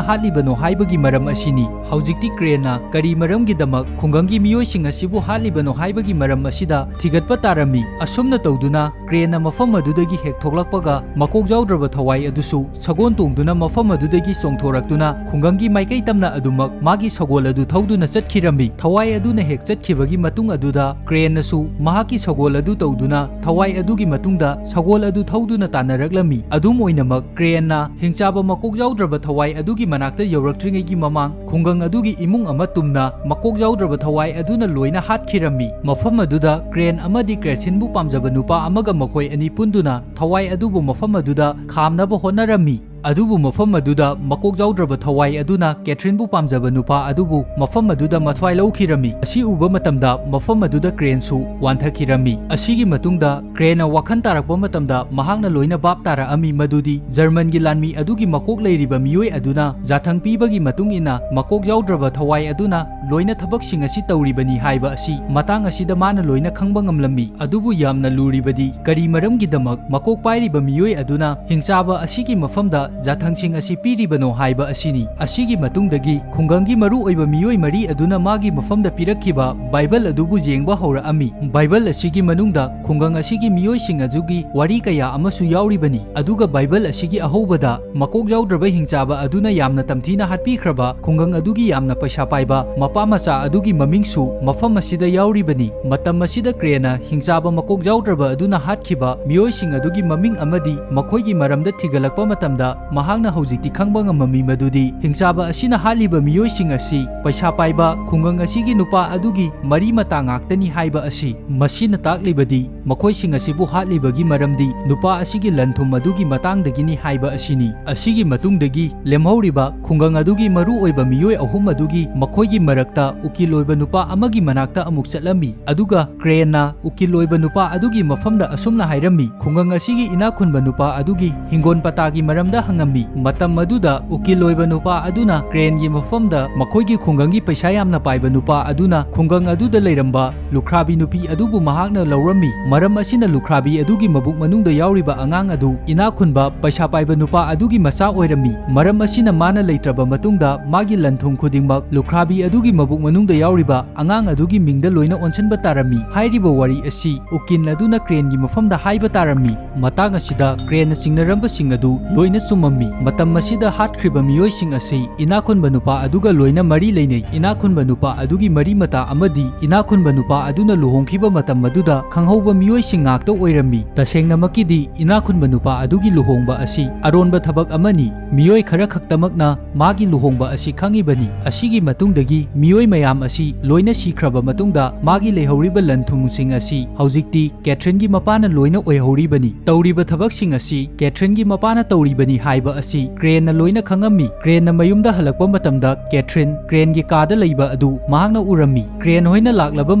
ꯍꯥꯠꯂꯤꯕꯅꯣ ꯍꯥꯏꯕꯒꯤ ꯃꯔꯝ ꯑꯁꯤꯅꯤ꯫ ꯍꯧꯖꯤꯛꯇꯤ ꯀ꯭ꯔꯦꯟꯅ ꯀꯔꯤ ꯃꯔꯝꯒꯤꯗꯃꯛ ꯈꯨꯡꯒꯪꯒꯤ ꯃꯤꯑꯣꯏꯁꯤꯡ ꯑꯁꯤꯕꯨ ꯍꯥꯠꯂꯤꯕꯅꯣ ꯍꯥꯏꯕꯒꯤ ꯃꯔꯝ ꯑꯁꯤꯗ ꯊꯤꯒꯠꯄ ꯇꯥꯔꯝꯃꯤ꯫ ꯑꯁꯨꯝꯅ ꯇꯧꯗꯨꯅ ꯀ꯭ꯔꯦꯟꯅ ꯃꯐꯝ ꯑꯗꯨꯗꯒꯤ ꯍꯦꯛ ꯊꯣꯛꯂꯛꯄꯒ ꯃꯀꯣꯛ ꯌꯥꯎꯗ꯭ꯔꯕ ꯊꯋꯥꯏ ꯑꯗꯨꯁꯨ ꯁꯒꯣꯜ ꯇꯣꯡꯗꯨꯅ ꯃꯐꯝ ꯑꯗꯨꯗꯒꯤ ꯆꯣꯡꯊꯣꯔꯛꯇꯨꯅ ꯈꯨꯡꯒꯪꯒꯤ ꯃꯥꯏꯀꯩ ꯇꯝꯅ ꯑꯗꯨꯃꯛ ꯃꯥꯒꯤ ꯁꯒꯣꯜ ꯑꯗꯨ ꯊꯧꯗꯨꯅ ꯆꯠꯈꯤꯔꯝꯃꯤ꯫ ꯊꯋꯥꯏ ꯑꯗꯨꯅ ꯍꯦꯛ ꯆꯠꯈꯤꯕꯒꯤ ꯃꯇꯨꯡ ꯑꯗꯨꯗ ꯀ꯭ꯔꯦꯟꯅꯁꯨ ꯃꯍꯥꯛꯀꯤ ꯁꯒꯣꯜ ꯑꯗꯨ ꯇꯧꯗꯨꯅ ꯊꯋꯥꯏ ꯑꯗꯨꯒꯤ ꯃꯇꯨꯡꯗ ꯁꯒꯣꯜ ꯑꯗꯨ ꯊꯧꯗꯨꯅ ꯇꯥꯟꯅꯔꯛꯂꯝꯃꯤ꯫ ꯑꯗꯨꯝ ꯑꯣꯏꯅꯃꯛ ꯀ꯭ꯔꯦꯟꯅ ꯍꯤꯡꯆꯥꯕ ꯃꯀꯣꯛ ꯌꯥꯎꯗ꯭ꯔꯕ ꯊꯋꯥꯏ ꯑꯗꯨꯒꯤ ꯃꯅꯥꯛꯇ ꯌꯧꯔꯛꯇ꯭ꯔꯤꯉꯩꯒꯤ ꯃꯃꯥꯡ ꯈꯨꯡꯒꯪ ꯑꯗꯨꯒꯤ ꯏꯃꯨꯡ ꯑꯃ ꯇꯨꯝꯅ ꯃꯀꯣꯛ ꯌꯥꯎꯗ꯭ꯔꯕ ꯊꯋꯥꯏ ꯑꯗꯨꯅ ꯂꯣꯏꯅ ꯍꯥꯠꯈꯤꯔꯝꯃꯤ꯫ ꯃꯐꯝ ꯑꯗꯨꯗ ꯀ꯭ꯔꯦꯟ ꯑꯃꯗꯤ ꯀ꯭ꯔꯦꯊꯤꯟꯕꯨ ꯄꯥꯝꯖꯕ ꯅꯨꯄꯥ ꯑꯃꯒ ꯃꯈꯣꯏ ꯑꯅꯤ ꯄꯨꯟꯗꯨꯅ ꯊꯋꯥꯏ ꯑꯗꯨꯕꯨ ꯃꯐꯝ ꯑꯗꯨꯗ ꯈꯥꯝꯅꯕ ꯍꯣꯠꯅꯔꯝꯃꯤ꯫ ꯑꯗꯨꯕꯨ ꯃꯐꯝ ꯑꯗꯨꯗ ꯃꯀꯣꯛ ꯌꯥꯎꯗ꯭ꯔꯕ ꯊꯋꯥꯏ ꯑꯗꯨꯅ ꯀꯦꯊ꯭ꯔꯤꯟꯕꯨ ꯄꯥꯝꯖꯕ ꯅꯨꯄꯥ ꯑꯗꯨꯕꯨ ꯃꯐꯝ ꯑꯗꯨꯗ ꯃꯊ꯭ꯋꯥꯏ ꯂꯧꯈꯤꯔꯝꯃꯤ꯫ ꯑꯁꯤ ꯎꯕ ꯃꯇꯝꯗ ꯃꯐꯝ ꯑꯗꯨꯗ ꯀ꯭ꯔꯦꯟꯁꯨ ꯋꯥꯟꯊꯈꯤꯔꯝꯃꯤ꯫ ꯑꯁꯤꯒꯤ ꯃꯇꯨꯡꯗ ꯀ꯭ꯔꯦꯟꯅ ꯋꯥꯈꯜ ꯇꯥꯔꯛꯄ ꯃꯇꯝꯗ ꯃꯍꯥꯛꯅ ꯂꯣꯏꯅ ꯚꯥꯞ ꯇꯥꯔꯛꯑꯝꯃꯤ ꯃꯗꯨꯗꯤ ꯖꯔꯃꯟꯒꯤ ꯂꯥꯟꯃꯤ ꯑꯗꯨꯒꯤ ꯃꯀꯣꯛ ꯂꯩꯔꯤꯕ ꯃꯤꯑꯣꯏ ꯑꯗꯨꯅ ꯌꯥꯊꯪ ꯄꯤꯕꯒꯤ ꯃꯇꯨꯡ ꯏꯟꯅ ꯃꯀꯣꯛ ꯌꯥꯎꯗ꯭ꯔꯕ ꯊꯋꯥꯏ ꯑꯗꯨꯅ ꯂꯣꯏꯅ ꯊꯕꯛꯁꯤꯡ ꯑꯁꯤ ꯇꯧꯔꯤꯕꯅꯤ ꯍꯥꯏꯕ ꯑꯁꯤ ꯃꯇꯥꯡ ꯑꯁꯤꯗ ꯃꯥꯅ ꯂꯣꯏꯅ ꯈꯪꯕ ꯉꯝꯂꯝꯃꯤ꯫ ꯑꯗꯨꯕꯨ ꯌꯥꯝꯅ ꯂꯨꯔꯤꯕꯗꯤ ꯀꯔꯤ ꯃꯔꯝꯒꯤꯗꯃꯛ ꯃꯀꯣꯛ ꯄꯥꯏꯔꯤꯕ ꯃꯤꯑꯣꯏ ꯑꯗꯨꯅ ꯍꯤꯡꯆꯥꯕ ꯑꯁꯤꯒꯤ ꯃꯐꯝꯗ ꯌꯥꯊꯪꯁꯤꯡ ꯑꯁꯤ ꯄꯤꯔꯤꯕꯅꯣ ꯍꯥꯏꯕ ꯑꯁꯤꯅꯤ꯫ ꯑꯁꯤꯒꯤ ꯃꯇꯨꯡꯗꯒꯤ ꯈꯨꯡꯒꯪꯒꯤ ꯃꯔꯨꯑꯣꯏꯕ ꯃꯤꯑꯣꯏ ꯃꯔꯤ ꯑꯗꯨꯅ ꯃꯥꯒꯤ ꯃꯐꯝꯗ ꯄꯤꯔꯛꯈꯤꯕ ꯕꯥꯏꯕꯜ ꯑꯗꯨꯕꯨ ꯌꯦꯡꯕ ꯍꯧꯔꯛꯑꯝꯃꯤ꯫ ꯕꯥꯏꯕꯜ ꯑꯁꯤꯒꯤ ꯃꯅꯨꯡꯗ ꯈꯨꯡꯒꯪ ꯑꯁꯤꯒꯤ ꯃꯤꯑꯣꯏꯁꯤꯡ ꯑꯗꯨꯒꯤ ꯋꯥꯔꯤ ꯀꯌꯥ ꯑꯃꯁꯨ ꯌꯥꯎꯔꯤꯕꯅꯤ꯫ ꯑꯗꯨꯒ ꯕꯥꯏꯕꯜ ꯑꯁꯤꯒꯤ ꯑꯍꯧꯕꯗ ꯃꯀꯣꯛ ꯌꯥꯎꯗ꯭ꯔꯕ ꯍꯤꯡꯆꯥꯕ ꯑꯗꯨꯅ ꯌꯥꯝꯅ ꯇꯝꯊꯤꯅ ꯍꯥꯠꯄꯤꯈ꯭ꯔꯕ ꯈꯨꯡꯒꯪ ꯑꯗꯨꯒꯤ ꯌꯥꯝꯅ ꯄꯩꯁꯥ ꯄꯥꯏꯕ ꯃꯄꯥ ꯃꯆꯥ ꯑꯗꯨꯒꯤ ꯃꯃꯤꯡꯁꯨ ꯃꯐꯝ ꯑꯁꯤꯗ ꯌꯥꯎꯔꯤꯕꯅꯤ꯫ ꯃꯇꯝ ꯑꯁꯤꯗ ꯀ꯭ꯔꯦꯅ ꯍꯤꯡꯆꯥꯕ ꯃꯀꯣꯛ ꯌꯥꯎꯗ꯭ꯔꯕ ꯑꯗꯨꯅ ꯍꯥꯠꯈꯤꯕ ꯃꯤꯑꯣꯏꯁꯤꯡ ꯑꯗꯨꯒꯤ ꯃꯃꯤꯡ ꯑꯃꯗꯤ ꯃꯈꯣꯏꯒꯤ ꯃꯔꯝꯗ ꯊꯤꯒꯠꯂꯛꯄ ꯃꯇꯝꯗ ꯃꯍꯥꯛꯅ ꯍꯧꯖꯤꯛꯇꯤ ꯈꯪꯕ ꯉꯝꯃꯝꯃꯤ ꯃꯗꯨꯗꯤ ꯍꯤꯡꯆꯥꯕ ꯑꯁꯤꯅ ꯍꯥꯠꯂꯤꯕ ꯃꯤꯑꯣꯏꯁꯤꯡ ꯑꯁꯤ ꯄꯩꯁꯥ ꯄꯥꯏꯕ ꯈꯨꯡꯒꯪ ꯑꯁꯤꯒꯤ ꯅꯨꯄꯥ ꯑꯗꯨꯒꯤ ꯃꯔꯤ ꯃꯇꯥ ꯉꯥꯛꯇꯅꯤ ꯍꯥꯏꯕ ꯑꯁꯤ꯫ ꯃꯁꯤꯅ ꯇꯥꯛꯂꯤꯕꯗꯤ ꯃꯈꯣꯏꯁꯤꯡ ꯑꯁꯤꯕꯨ ꯍꯥꯠꯂꯤꯕꯒꯤ ꯃꯔꯝꯗꯤ ꯅꯨꯄꯥ ꯑꯁꯤꯒꯤ ꯂꯟ ꯊꯨꯝ ꯑꯗꯨꯒꯤ ꯃꯇꯥꯡꯗꯒꯤꯅꯤ ꯍꯥꯏꯕ ꯑꯁꯤꯅꯤ꯫ ꯑꯁꯤꯒꯤ ꯃꯇꯨꯡꯗꯒꯤ ꯂꯦꯝꯍꯧꯔꯤꯕ ꯈꯨꯡꯒꯪ ꯑꯗꯨꯒꯤ ꯃꯔꯨꯑꯣꯏꯕ ꯃꯤꯑꯣꯏ ꯑꯍꯨꯝ ꯑꯗꯨꯒꯤ ꯃꯈꯣꯏꯒꯤ ꯃꯔꯛꯇ ꯎꯀꯤꯜ ꯑꯣꯏꯕ ꯅꯨꯄꯥ ꯑꯃꯒꯤ ꯃꯅꯥꯛꯇ ꯑꯃꯨꯛ ꯆꯠꯂꯝꯃꯤ꯫ ꯑꯗꯨꯒ ꯀ꯭ꯔꯦꯟꯅ ꯎꯀꯤꯜ ꯑꯣꯏꯕ ꯅꯨꯄꯥ ꯑꯗꯨꯒꯤ ꯃꯐꯝꯗ ꯑꯁꯨꯝꯅ ꯍꯥꯏꯔꯝꯃꯤ, ꯈꯨꯡꯒꯪ ꯑꯁꯤꯒꯤ ꯏꯅꯥꯛ ꯈꯨꯟꯕ ꯅꯨꯄꯥ ꯑꯗꯨꯒꯤ ꯍꯤꯡꯒꯣꯜ ꯄꯇꯥꯒꯤ ꯃꯔꯝꯗ ꯍꯪꯉꯝꯃꯤ꯫ ꯃꯇꯝ ꯑꯗꯨꯗ ꯎꯀꯤꯜ ꯑꯣꯏꯕ ꯅꯨꯄꯥ ꯑꯗꯨꯅ ꯀ꯭ꯔꯦꯟꯒꯤ ꯃꯐꯝꯗ ꯃꯈꯣꯏꯒꯤ ꯈꯨꯡꯒꯪꯒꯤ ꯄꯩꯁꯥ ꯌꯥꯝꯅ ꯄꯥꯏꯕ ꯅꯨꯄꯥ ꯑꯗꯨꯅ ꯈꯨꯡꯒꯪ ꯑꯗꯨꯗ ꯂꯩꯔꯝꯕ ꯂꯨꯈ꯭ꯔꯥꯕꯤ ꯅꯨꯄꯤ ꯑꯗꯨꯕꯨ ꯃꯍꯥꯛꯅ ꯂꯧꯔꯝꯃꯤ꯫ ꯃꯔꯝ ꯑꯁꯤꯅ ꯂꯨꯈ꯭ꯔꯥꯕꯤ ꯑꯗꯨꯒꯤ ꯃꯕꯨꯛ ꯃꯅꯨꯡꯗ ꯌꯥꯎꯔꯤꯕ ꯑꯉꯥꯡ ꯑꯗꯨ ꯏꯅꯥꯛ ꯈꯨꯟꯕ ꯄꯩꯁꯥ ꯄꯥꯏꯕ ꯅꯨꯄꯥ ꯑꯗꯨꯒꯤ ꯃꯆꯥ ꯑꯣꯏꯔꯝꯃꯤ꯫ ꯃꯔꯝ ꯑꯁꯤꯅ ꯃꯥꯅ ꯂꯩꯇ꯭ꯔꯕ ꯃꯇꯨꯡꯗ ꯃꯥꯒꯤ ꯂꯟ ꯊꯨꯝ ꯈꯨꯗꯤꯡꯃꯛ ꯂꯨꯈ꯭ꯔꯥꯕꯤ ꯑꯗꯨꯒꯤ ꯃꯕꯨꯛ ꯃꯅꯨꯡꯗ ꯌꯥꯎꯔꯤꯕ ꯑꯉꯥꯡ ꯑꯗꯨꯒꯤ ꯃꯤꯡꯗ ꯂꯣꯏꯅ ꯑꯣꯟꯁꯤꯟꯕ ꯇꯥꯔꯝꯃꯤ꯫ ꯍꯥꯏꯔꯤꯕ ꯋꯥꯔꯤ ꯑꯁꯤ ꯎꯀꯤꯜ ꯑꯗꯨꯅ ꯀ꯭ꯔꯦꯟꯒꯤ ꯃꯐꯝꯗ ꯍꯥꯏꯕ ꯇꯥꯔꯝꯃꯤ꯫ ꯃꯇꯥꯡ ꯑꯁꯤꯗ ꯀ꯭ꯔꯦꯟꯅ ꯆꯤꯡꯅꯔꯝꯕꯁꯤꯡ ꯑꯗꯨ ꯂꯣꯏꯅ ꯆꯨꯝꯃꯝꯃꯤ꯫ ꯃꯇꯝ ꯑꯁꯤꯗ ꯍꯥꯠꯈ꯭ꯔꯤꯕ ꯃꯤꯑꯣꯏꯁꯤꯡ ꯑꯁꯤ ꯏꯅꯥꯛ ꯈꯨꯟꯕ ꯅꯨꯄꯥ ꯑꯗꯨꯒ ꯂꯣꯏꯅ ꯃꯔꯤ ꯂꯩꯅꯩ꯫ ꯏꯅꯥꯛ ꯈꯨꯟꯕ ꯅꯨꯄꯥ ꯑꯗꯨꯒꯤ ꯃꯔꯤ ꯃꯇꯥ ꯑꯃꯗꯤ ꯏꯅꯥꯛ ꯈꯨꯟꯕ ꯅꯨꯄꯥ ꯑꯗꯨꯅ ꯂꯨꯍꯣꯡꯈꯤꯕ ꯃꯇꯝ ꯑꯗꯨꯗ ꯈꯪꯍꯧꯕ ꯃꯤꯑꯣꯏꯁꯤꯡ ꯉꯥꯛꯇ ꯑꯣꯏꯔꯝꯃꯤ꯫ ꯇꯁꯦꯡꯅꯃꯛꯀꯤꯗꯤ ꯏꯅꯥꯛ ꯈꯨꯟꯕ ꯅꯨꯄꯥ ꯑꯗꯨꯒꯤ ꯂꯨꯍꯣꯡꯕ ꯑꯁꯤ ꯑꯔꯣꯟꯕ ꯊꯕꯛ ꯑꯃꯅꯤ꯫ ꯃꯤꯑꯣꯏ ꯈꯔ ꯈꯛꯇꯃꯛꯅ ꯃꯥꯒꯤ ꯂꯨꯍꯣꯡꯕ ꯑꯁꯤ ꯈꯪꯉꯤꯕꯅꯤ꯫ ꯑꯁꯤꯒꯤ ꯃꯇꯨꯡꯗꯒꯤ ꯃꯤꯑꯣꯏ ꯃꯌꯥꯝ ꯑꯁꯤ ꯂꯣꯏꯅ ꯁꯤꯈ꯭ꯔꯕ ꯃꯇꯨꯡꯗ ꯃꯥꯒꯤ ꯂꯩꯍꯧꯔꯤꯕ ꯂꯟ ꯊꯨꯝꯁꯤꯡ ꯑꯁꯤ ꯍꯧꯖꯤꯛꯇꯤ ꯀꯦꯊ꯭ꯔꯤꯟꯒꯤ ꯃꯄꯥꯅ ꯂꯣꯏꯅ ꯑꯣꯏꯍꯧꯔꯤꯕꯅꯤ꯫ ꯇꯧꯔꯤꯕ ꯊꯕꯛꯁꯤꯡ ꯑꯁꯤ ꯀꯦꯊ꯭ꯔꯤꯟꯒꯤ ꯃꯄꯥꯅ ꯇꯧꯔꯤꯕꯅꯤ ꯍꯥꯏꯕ ꯑꯁꯤ ꯀ꯭ꯔꯦꯟꯅ ꯂꯣꯏꯅ ꯈꯪꯉꯝꯃꯤ꯫ ꯀ꯭ꯔꯦꯟꯅ ꯃꯌꯨꯝꯗ ꯍꯜꯂꯛꯄ ꯃꯇꯝꯗ ꯀꯦꯊ꯭ꯔꯤꯟ ꯀ꯭ꯔꯦꯟꯒꯤ ꯀꯥꯗ ꯂꯩꯕ ꯑꯗꯨ ꯃꯍꯥꯛꯅ ꯎꯔꯝꯃꯤ꯫ ꯀ꯭ꯔꯦꯟ ꯍꯣꯏꯅ ꯂꯥꯛꯂꯕ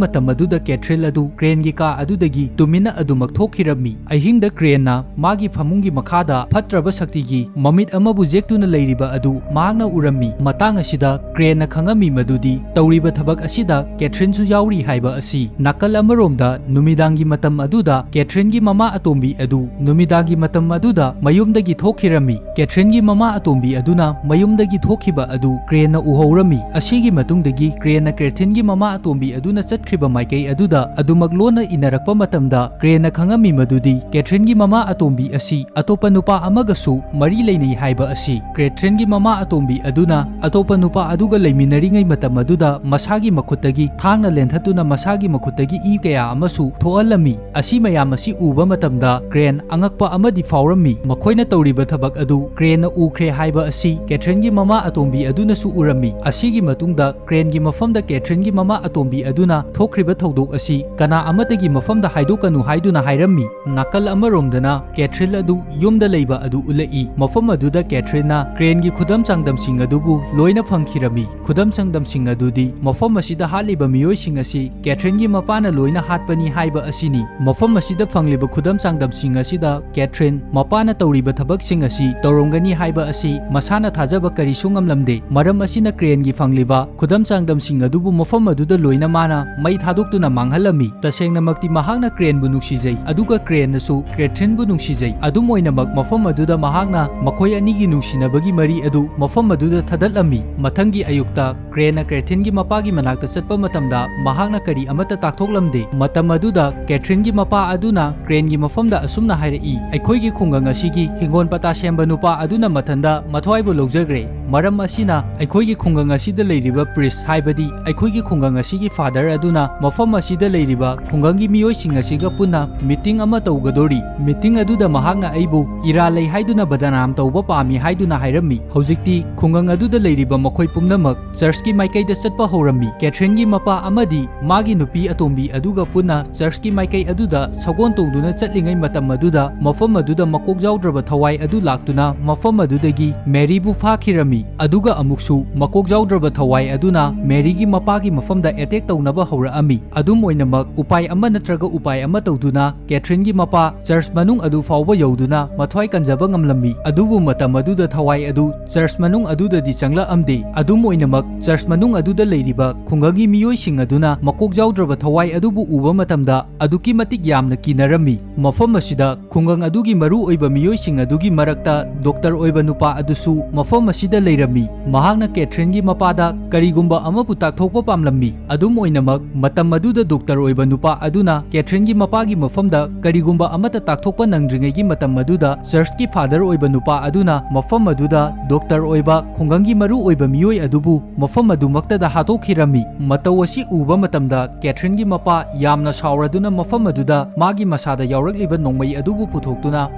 ꯃꯇꯝ ꯑꯗꯨꯗ ꯀꯦꯊ꯭ꯔꯤꯟ ꯑꯗꯨ ꯀ꯭ꯔꯦꯟꯒꯤ ꯀꯥ ꯑꯗꯨꯗꯒꯤ ꯇꯨꯃꯤꯟꯅ ꯑꯗꯨꯃꯛ ꯊꯣꯛꯈꯤꯔꯝꯃꯤ꯫ ꯑꯍꯤꯡꯗ ꯀ꯭ꯔꯦꯟꯅ ꯃꯥꯒꯤ ꯐꯃꯨꯡꯒꯤ ꯃꯈꯥꯗ ꯐꯠꯇ꯭ꯔꯕ ꯁꯛꯇꯤꯒꯤ ꯃꯃꯤꯠ ꯑꯃꯕꯨ ꯌꯦꯛꯇꯨꯅ ꯂꯩꯔꯤꯕ ꯑꯗꯨ ꯃꯍꯥꯛꯅ ꯎꯔꯝꯃꯤ꯫ ꯃꯇꯥꯡ ꯑꯁꯤꯗ ꯀ꯭ꯔꯦꯟꯅ ꯈꯪꯉꯝꯃꯤ ꯃꯗꯨꯗꯤ ꯇꯧꯔꯤꯕ ꯊꯕꯛ ꯑꯁꯤꯗ ꯀꯦꯊ꯭ꯔꯤꯟꯁꯨ ꯌꯥꯎꯔꯤ ꯍꯥꯏꯕ ꯑꯁꯤ꯫ ꯅꯥꯀꯜ ꯑꯃꯔꯣꯝꯗ ꯅꯨꯃꯤꯗꯥꯡꯒꯤ ꯃꯇꯝ ꯑꯗꯨꯗ ꯀꯦꯊ꯭ꯔꯤꯟꯒꯤ ꯃꯃꯥ ꯑꯇꯣꯝꯕꯤ ꯑꯗꯨ ꯅꯨꯃꯤꯗꯥꯡꯒꯤ ꯃꯇꯝ ꯑꯗꯨꯗ ꯃꯌꯨꯝꯗꯒꯤ ꯊꯣꯛꯈꯤꯔꯝꯃꯤ꯫ ꯀꯦꯊ꯭ꯔꯤꯟꯒꯤ ꯃꯃꯥ ꯑꯇꯣꯝꯕꯤ ꯑꯗꯨꯅ ꯃꯌꯨꯝꯗꯒꯤ ꯊꯣꯛꯈꯤꯕ ꯑꯗꯨ ꯀ꯭ꯔꯦꯟꯅ ꯎꯍꯧꯔꯝꯃꯤ꯫ ꯑꯁꯤꯒꯤ ꯃꯇꯨꯡꯗꯒꯤ ꯀ꯭ꯔꯦꯟꯅ ꯀꯦꯊ꯭ꯔꯤꯟꯒꯤ ꯃꯃꯥ ꯑꯇꯣꯝꯕꯤ ꯑꯗꯨꯅ ꯆꯠꯈ꯭ꯔꯤꯕ ꯃꯥꯏꯀꯩ ꯑꯗꯨꯗ ꯑꯗꯨꯃꯛ ꯂꯣꯟꯅ ꯏꯟꯅꯔꯛꯄ ꯃꯇꯝꯗ ꯀ꯭ꯔꯦꯟꯅ ꯈꯪꯉꯝꯃꯤ ꯃꯗꯨꯗꯤ ꯀꯦꯊ꯭ꯔꯤꯟꯒꯤ ꯃꯃꯥ ꯑꯇꯣꯝꯕꯤ ꯑꯁꯤ ꯑꯇꯣꯞꯄ ꯅꯨꯄꯥ ꯑꯃꯒꯁꯨ ꯃꯔꯤ ꯂꯩꯅꯩ ꯍꯥꯏꯕ ꯑꯁꯤ꯫ ꯀꯦꯊ꯭ꯔꯤꯟꯒꯤ ꯃꯃꯥ ꯑꯇꯣꯝꯕꯤ ꯑꯗꯨꯅ ꯑꯇꯣꯞꯄ ꯅꯨꯄꯥ ꯑꯗꯨꯒ ꯂꯩꯃꯤꯟꯅꯔꯤꯉꯩ ꯃꯇꯝ ꯑꯗꯨꯗ ꯃꯁꯥꯒꯤ ꯃꯈꯨꯠꯇꯒꯤ ꯊꯥꯡꯅ ꯂꯦꯟꯊꯠꯇꯨꯅ ꯃꯁꯥꯒꯤ ꯃꯈꯨꯠꯇꯒꯤ ꯏ ꯀꯌꯥ ꯑꯃꯁꯨ ꯊꯣꯛꯍꯜꯂꯝꯃꯤ꯫ ꯑꯁꯤ ꯃꯌꯥꯝ ꯑꯁꯤ ꯎꯕ ꯃꯇꯝꯗ ꯀ꯭ꯔꯦꯟ ꯑꯉꯛꯄ ꯑꯃꯗꯤ ꯐꯥꯎꯔꯝꯃꯤ꯫ ꯃꯈꯣꯏꯅ ꯇꯧꯔꯤꯕ ꯊꯕꯛ ꯑꯗꯨ ꯀ꯭ꯔꯦꯟꯅ ꯎꯈ꯭ꯔꯦ ꯍꯥꯏꯕ ꯑꯁꯤ ꯀꯦꯊ꯭ꯔꯤꯟꯒꯤ ꯃꯃꯥ ꯑꯇꯣꯝꯕꯤ ꯑꯗꯨꯅꯁꯨ ꯎꯔꯝꯃꯤ꯫ ꯑꯁꯤꯒꯤ ꯃꯇꯨꯡꯗ ꯀ꯭ꯔꯦꯟꯒꯤ ꯃꯐꯝꯗ ꯀꯦꯊ꯭ꯔꯤꯟꯒꯤ ꯃꯃꯥ ꯑꯇꯣꯝꯕꯤ ꯑꯗꯨꯅ ꯊꯣꯛꯈ꯭ꯔꯤꯕ ꯊꯧꯗꯣꯛ ꯑꯁꯤ ꯀꯅꯥ ꯑꯃꯠꯇꯒꯤ ꯃꯐꯝꯗ ꯍꯥꯏꯗꯣꯛꯀꯅꯨ ꯍꯥꯏꯗꯨꯅ ꯍꯥꯏꯔꯝꯃꯤ꯫ ꯅꯥꯀꯜ ꯑꯃꯔꯣꯝꯗꯅ ꯀꯦꯊ꯭ꯔꯤꯟ ꯑꯗꯨ ꯌꯨꯝꯗ ꯂꯩꯕ ꯑꯗꯨ ꯎꯠꯂꯛꯏ꯫ ꯃꯐꯝ ꯑꯗꯨꯗ ꯀꯦꯊ꯭ꯔꯤꯟꯅ ꯀ꯭ꯔꯦꯟꯒꯤ ꯈꯨꯗꯝ ꯆꯥꯡꯗꯝꯁꯤꯡ ꯑꯗꯨꯕꯨ ꯂꯣꯏꯅ ꯐꯪꯈꯤꯔꯝꯃꯤ꯫ ꯈꯨꯗꯝ ꯆꯥꯡꯗꯝꯁꯤꯡ ꯑꯗꯨꯗꯤ ꯃꯐꯝ ꯑꯁꯤꯗ ꯍꯥꯠꯂꯤꯕ ꯃꯤꯑꯣꯏꯁꯤꯡ ꯑꯁꯤ ꯀꯦꯊ꯭ꯔꯤꯟꯒꯤ ꯃꯄꯥꯅ ꯂꯣꯏꯅ ꯍꯥꯠꯄꯅꯤ ꯍꯥꯏꯕ ꯑꯁꯤꯅꯤ꯫ ꯃꯐꯝ ꯑꯁꯤꯗ ꯐꯪꯂꯤꯕ ꯈꯨꯗꯝ ꯆꯥꯡꯗꯝꯁꯤꯡ ꯑꯁꯤꯗ ꯀꯦꯊ꯭ꯔꯤꯟ ꯃꯄꯥꯅ ꯇꯧꯔꯤꯕ ꯊꯕꯛꯁꯤꯡ ꯑꯁꯤ ꯇꯧꯔꯝꯒꯅꯤ ꯍꯥꯏꯕ ꯑꯁꯤ ꯃꯁꯥꯅ ꯊꯥꯖꯕ ꯀꯔꯤꯁꯨ ꯉꯝꯂꯝꯗꯦ꯫ ꯃꯔꯝ ꯑꯁꯤꯅ ꯀ꯭ꯔꯦꯟꯒꯤ ꯐꯪꯂꯤꯕ ꯈꯨꯗꯝ ꯆꯥꯡꯗꯝꯁꯤꯡ ꯑꯗꯨꯕꯨ ꯃꯐꯝ ꯑꯗꯨꯗ ꯂꯣꯏꯅ ꯃꯥꯅ ꯃꯩ ꯊꯥꯗꯣꯛꯇꯨꯅ ꯃꯥꯡꯍꯜꯂꯝꯃꯤ꯫ ꯇꯁꯦꯡꯅꯃꯛꯇꯤ ꯃꯍꯥꯛꯅ ꯀ꯭ꯔꯦꯟꯕꯨ ꯅꯨꯡꯁꯤꯖꯩ, ꯑꯗꯨꯒ ꯀ꯭ꯔꯦꯟꯅꯁꯨ ꯀꯦꯊ꯭ꯔꯤꯟꯕꯨ ꯅꯨꯡꯁꯤꯖꯩ꯫ ꯑꯗꯨꯝ ꯑꯣꯏꯅꯃꯛ, ꯃꯐꯝ ꯑꯗꯨꯗ ꯃꯍꯥꯛꯅ ꯃꯈꯣꯏ ꯑꯅꯤꯒꯤ ꯅꯨꯡꯁꯤꯅꯕꯒꯤ ꯃꯔꯤ ꯑꯗꯨ ꯃꯐꯝ ꯑꯗꯨꯗ ꯊꯗꯠꯂꯝꯃꯤ꯫ ꯃꯊꯪꯒꯤ ꯑꯌꯨꯛꯇ ꯀ꯭ꯔꯦꯟꯅ ꯀꯦꯊ꯭ꯔꯤꯟꯒꯤ ꯃꯄꯥꯒꯤ ꯃꯅꯥꯛꯇ ꯆꯠꯄ ꯃꯇꯝꯗ ꯃꯍꯥꯛꯅ ꯀꯔꯤ ꯑꯃꯠꯇ ꯇꯥꯛꯊꯣꯛꯂꯝꯗꯦ꯫ ꯃꯇꯝ ꯑꯗꯨꯗ ꯀꯦꯊ꯭ꯔꯤꯟꯒꯤ ꯃꯄꯥ ꯑꯗꯨꯅ ꯀ꯭ꯔꯦꯟꯒꯤ ꯃꯐꯝꯗ ꯑꯁꯨꯝꯅ ꯍꯥꯏꯔꯛꯏ, "ꯑꯩꯈꯣꯏꯒꯤ ꯈꯨꯡꯒꯪ ꯑꯁꯤꯒꯤ ꯍꯤꯡꯒꯣꯜ ꯄꯇꯥ ꯁꯦꯝꯕ ꯅꯨꯄꯥ ꯑꯗꯨꯅ ꯃꯊꯟꯗ ꯃꯊ꯭ꯋꯥꯏꯕꯨ ꯂꯧꯖꯈ꯭ꯔꯦ꯫ ꯃꯔꯝ ꯑꯁꯤꯅ ꯑꯩꯈꯣꯏꯒꯤ ꯈꯨꯡꯒꯪ ꯑꯁꯤꯗ ꯂꯩꯔꯤꯕ ꯄ꯭ꯔꯤꯁ, ꯍꯥꯏꯕꯗꯤ ꯑꯩꯈꯣꯏꯒꯤ ꯈꯨꯡꯒꯪ ꯑꯁꯤꯒꯤ ꯐꯥꯗꯔ ꯑꯗꯨꯅ ꯃꯐꯝ ꯑꯁꯤꯗ ꯂꯩꯔꯤꯕ ꯈꯨꯡꯒꯪꯒꯤ ꯃꯤꯑꯣꯏꯁꯤꯡ ꯑꯁꯤꯒ ꯄꯨꯟꯅ ꯃꯤꯇꯤꯡ ꯑꯃ ꯇꯧꯒꯗꯣꯔꯤ꯫ ꯃꯤꯇꯤꯡ ꯑꯗꯨꯗ ꯃꯍꯥꯛꯅ ꯑꯩꯕꯨ ꯏꯔꯥꯜ ꯂꯩ ꯍꯥꯏꯗꯨꯅ ꯕꯗꯅꯥꯝ ꯇꯧꯕ ꯄꯥꯝꯃꯤ" ꯍꯥꯏꯗꯨꯅ ꯍꯥꯏꯔꯝꯃꯤ꯫ ꯍꯧꯖꯤꯛꯇꯤ ꯈꯨꯡꯒꯪ ꯑꯗꯨꯗ ꯂꯩꯔꯤꯕ ꯃꯈꯣꯏ ꯄꯨꯝꯅꯃꯛ ꯆꯔꯆꯀꯤ ꯃꯥꯏꯀꯩꯗ ꯆꯠꯄ ꯍꯧꯔꯝꯃꯤ꯫ ꯀꯦꯊ꯭ꯔꯤꯟꯒꯤ ꯃꯄꯥ ꯑꯃꯗꯤ ꯃꯥꯒꯤ ꯅꯨꯄꯤ ꯑꯇꯣꯝꯕꯤ ꯑꯗꯨꯒ ꯄꯨꯟꯅ ꯆꯔꯆꯀꯤ ꯃꯥꯏꯀꯩ ꯑꯗꯨꯗ ꯁꯒꯣꯜ ꯇꯣꯡꯗꯨꯅ ꯆꯠꯂꯤꯉꯩ ꯃꯇꯝ ꯑꯗꯨꯗ ꯃꯐꯝ ꯑꯗꯨꯗ ꯃꯀꯣꯛ ꯌꯥꯎꯗ꯭ꯔꯕ ꯊꯋꯥꯏ ꯑꯗꯨ ꯂꯥꯛꯇꯨꯅ ꯃꯐꯝ ꯑꯗꯨꯗꯒꯤ ꯃꯦꯔꯤꯕꯨ ꯐꯥꯈꯤꯔꯝꯃꯤ꯫ ꯑꯗꯨꯒ ꯑꯃꯨꯛꯁꯨ ꯃꯀꯣꯛ ꯌꯥꯎꯗ꯭ꯔꯕ ꯊꯋꯥꯏ ꯑꯗꯨꯅ ꯃꯦꯔꯤꯒꯤ ꯃꯄꯥꯒꯤ ꯃꯐꯝꯗ ꯑꯦꯇꯦꯛ ꯇꯧꯅꯕ ꯍꯧꯔꯛꯑꯝꯃꯤ꯫ ꯑꯗꯨꯝ ꯑꯣꯏꯅꯃꯛ, ꯎꯄꯥꯏ ꯑꯃ ꯅꯠꯇ꯭ꯔꯒ ꯎꯄꯥꯏ ꯑꯃ ꯇꯧꯗꯨꯅ ꯀꯦꯊ꯭ꯔꯤꯟꯒꯤ ꯃꯄꯥ ꯆꯔꯆ ꯃꯅꯨꯡ ꯑꯗꯨ ꯐꯥꯎꯕ ꯌꯧꯗꯨꯅ ꯃꯊ꯭ꯋꯥꯏ ꯀꯟꯖꯕ ꯉꯝꯂꯝꯃꯤ꯫ ꯑꯗꯨꯕꯨ ꯃꯇꯝ ꯑꯗꯨꯗ ꯊꯋꯥꯏ ꯑꯗꯨ ꯆꯔꯆ ꯃꯅꯨꯡ ꯑꯗꯨꯗꯗꯤ ꯆꯪꯂꯛꯑꯝꯗꯦ꯫ ꯑꯗꯨꯝ ꯑꯣꯏꯅꯃꯛ, ꯆꯔꯆ ꯃꯅꯨꯡ ꯑꯗꯨꯗ ꯂꯩꯔꯤꯕ ꯈꯨꯡꯒꯪꯒꯤ ꯃꯤꯑꯣꯏꯁꯤꯡ ꯑꯗꯨꯅ ꯃꯀꯣꯛ ꯌꯥꯎꯗ꯭ꯔꯕ ꯊꯋꯥꯏ ꯑꯗꯨꯕꯨ ꯎꯕ ꯃꯇꯝꯗ ꯑꯗꯨꯛꯀꯤ ꯃꯇꯤꯛ ꯌꯥꯝꯅ ꯀꯤꯅꯔꯝꯃꯤ꯫ ꯃꯐꯝ ꯑꯁꯤꯗ ꯈꯨꯡꯒꯪ ꯑꯗꯨꯒꯤ ꯃꯔꯨ ꯑꯣꯏꯕ ꯃꯤꯑꯣꯏꯁꯤꯡ ꯑꯗꯨꯒꯤ ꯃꯔꯛꯇ ꯗꯣꯛꯇꯔ ꯑꯣꯏꯕ ꯅꯨꯄꯥ ꯑꯗꯨꯁꯨ ꯃꯐꯝ ꯑꯁꯤꯗ ꯂꯩꯔꯝꯃꯤ꯫ ꯃꯍꯥꯛꯅ ꯀꯦꯊ꯭ꯔꯤꯟꯒꯤ ꯃꯄꯥꯗ ꯀꯔꯤꯒꯨꯝꯕ ꯑꯃꯕꯨ ꯇꯥꯛꯊꯣꯛꯄ ꯄꯥꯝꯂꯝꯃꯤ꯫ ꯑꯗꯨꯝ ꯑꯣꯏꯅꯃꯛ, ꯃꯇꯝ ꯑꯗꯨꯗ ꯗꯣꯛꯇꯔ ꯑꯣꯏꯕ ꯅꯨꯄꯥ ꯑꯗꯨꯅ ꯀꯦꯊ꯭ꯔꯤꯟꯒꯤ ꯃꯄꯥꯒꯤ ꯃꯐꯝꯗ ꯀꯔꯤꯒꯨꯝꯕ ꯑꯃꯠꯇ ꯇꯥꯛꯊꯣꯛꯄ ꯅꯪꯗ꯭ꯔꯤꯉꯩꯒꯤ ꯃꯇꯝ ꯑꯗꯨꯗ, ꯆꯔꯆꯀꯤ ꯐꯥꯗꯔ ꯑꯣꯏꯕ ꯅꯨꯄꯥ ꯑꯗꯨꯅ ꯃꯐꯝ ꯑꯗꯨꯗ ꯗꯣꯛꯇꯔ ꯑꯣꯏꯕ ꯈꯨꯡꯒꯪꯒꯤ ꯃꯔꯨ ꯑꯣꯏꯕ ꯃꯤꯑꯣꯏ ꯑꯗꯨꯕꯨ ꯃꯐꯝ ꯑꯗꯨꯃꯛꯇꯗ ꯍꯥꯠꯇꯣꯛꯈꯤꯔꯝꯃꯤ꯫ ꯃꯇꯧ ꯑꯁꯤ ꯎꯕ ꯃꯇꯝꯗ, ꯀꯦꯊ꯭ꯔꯤꯟꯒꯤ ꯃꯄꯥ ꯌꯥꯝꯅ ꯁꯥꯎꯔꯗꯨꯅ ꯃꯐꯝ ꯑꯗꯨꯗ ꯃꯥꯒꯤ ꯃꯁꯥꯗ ꯌꯥꯎꯔꯛꯂꯤꯕ ꯅꯣꯡꯃꯩ ꯑꯗꯨꯕꯨ ꯄꯨꯊꯣꯛꯇꯨꯅ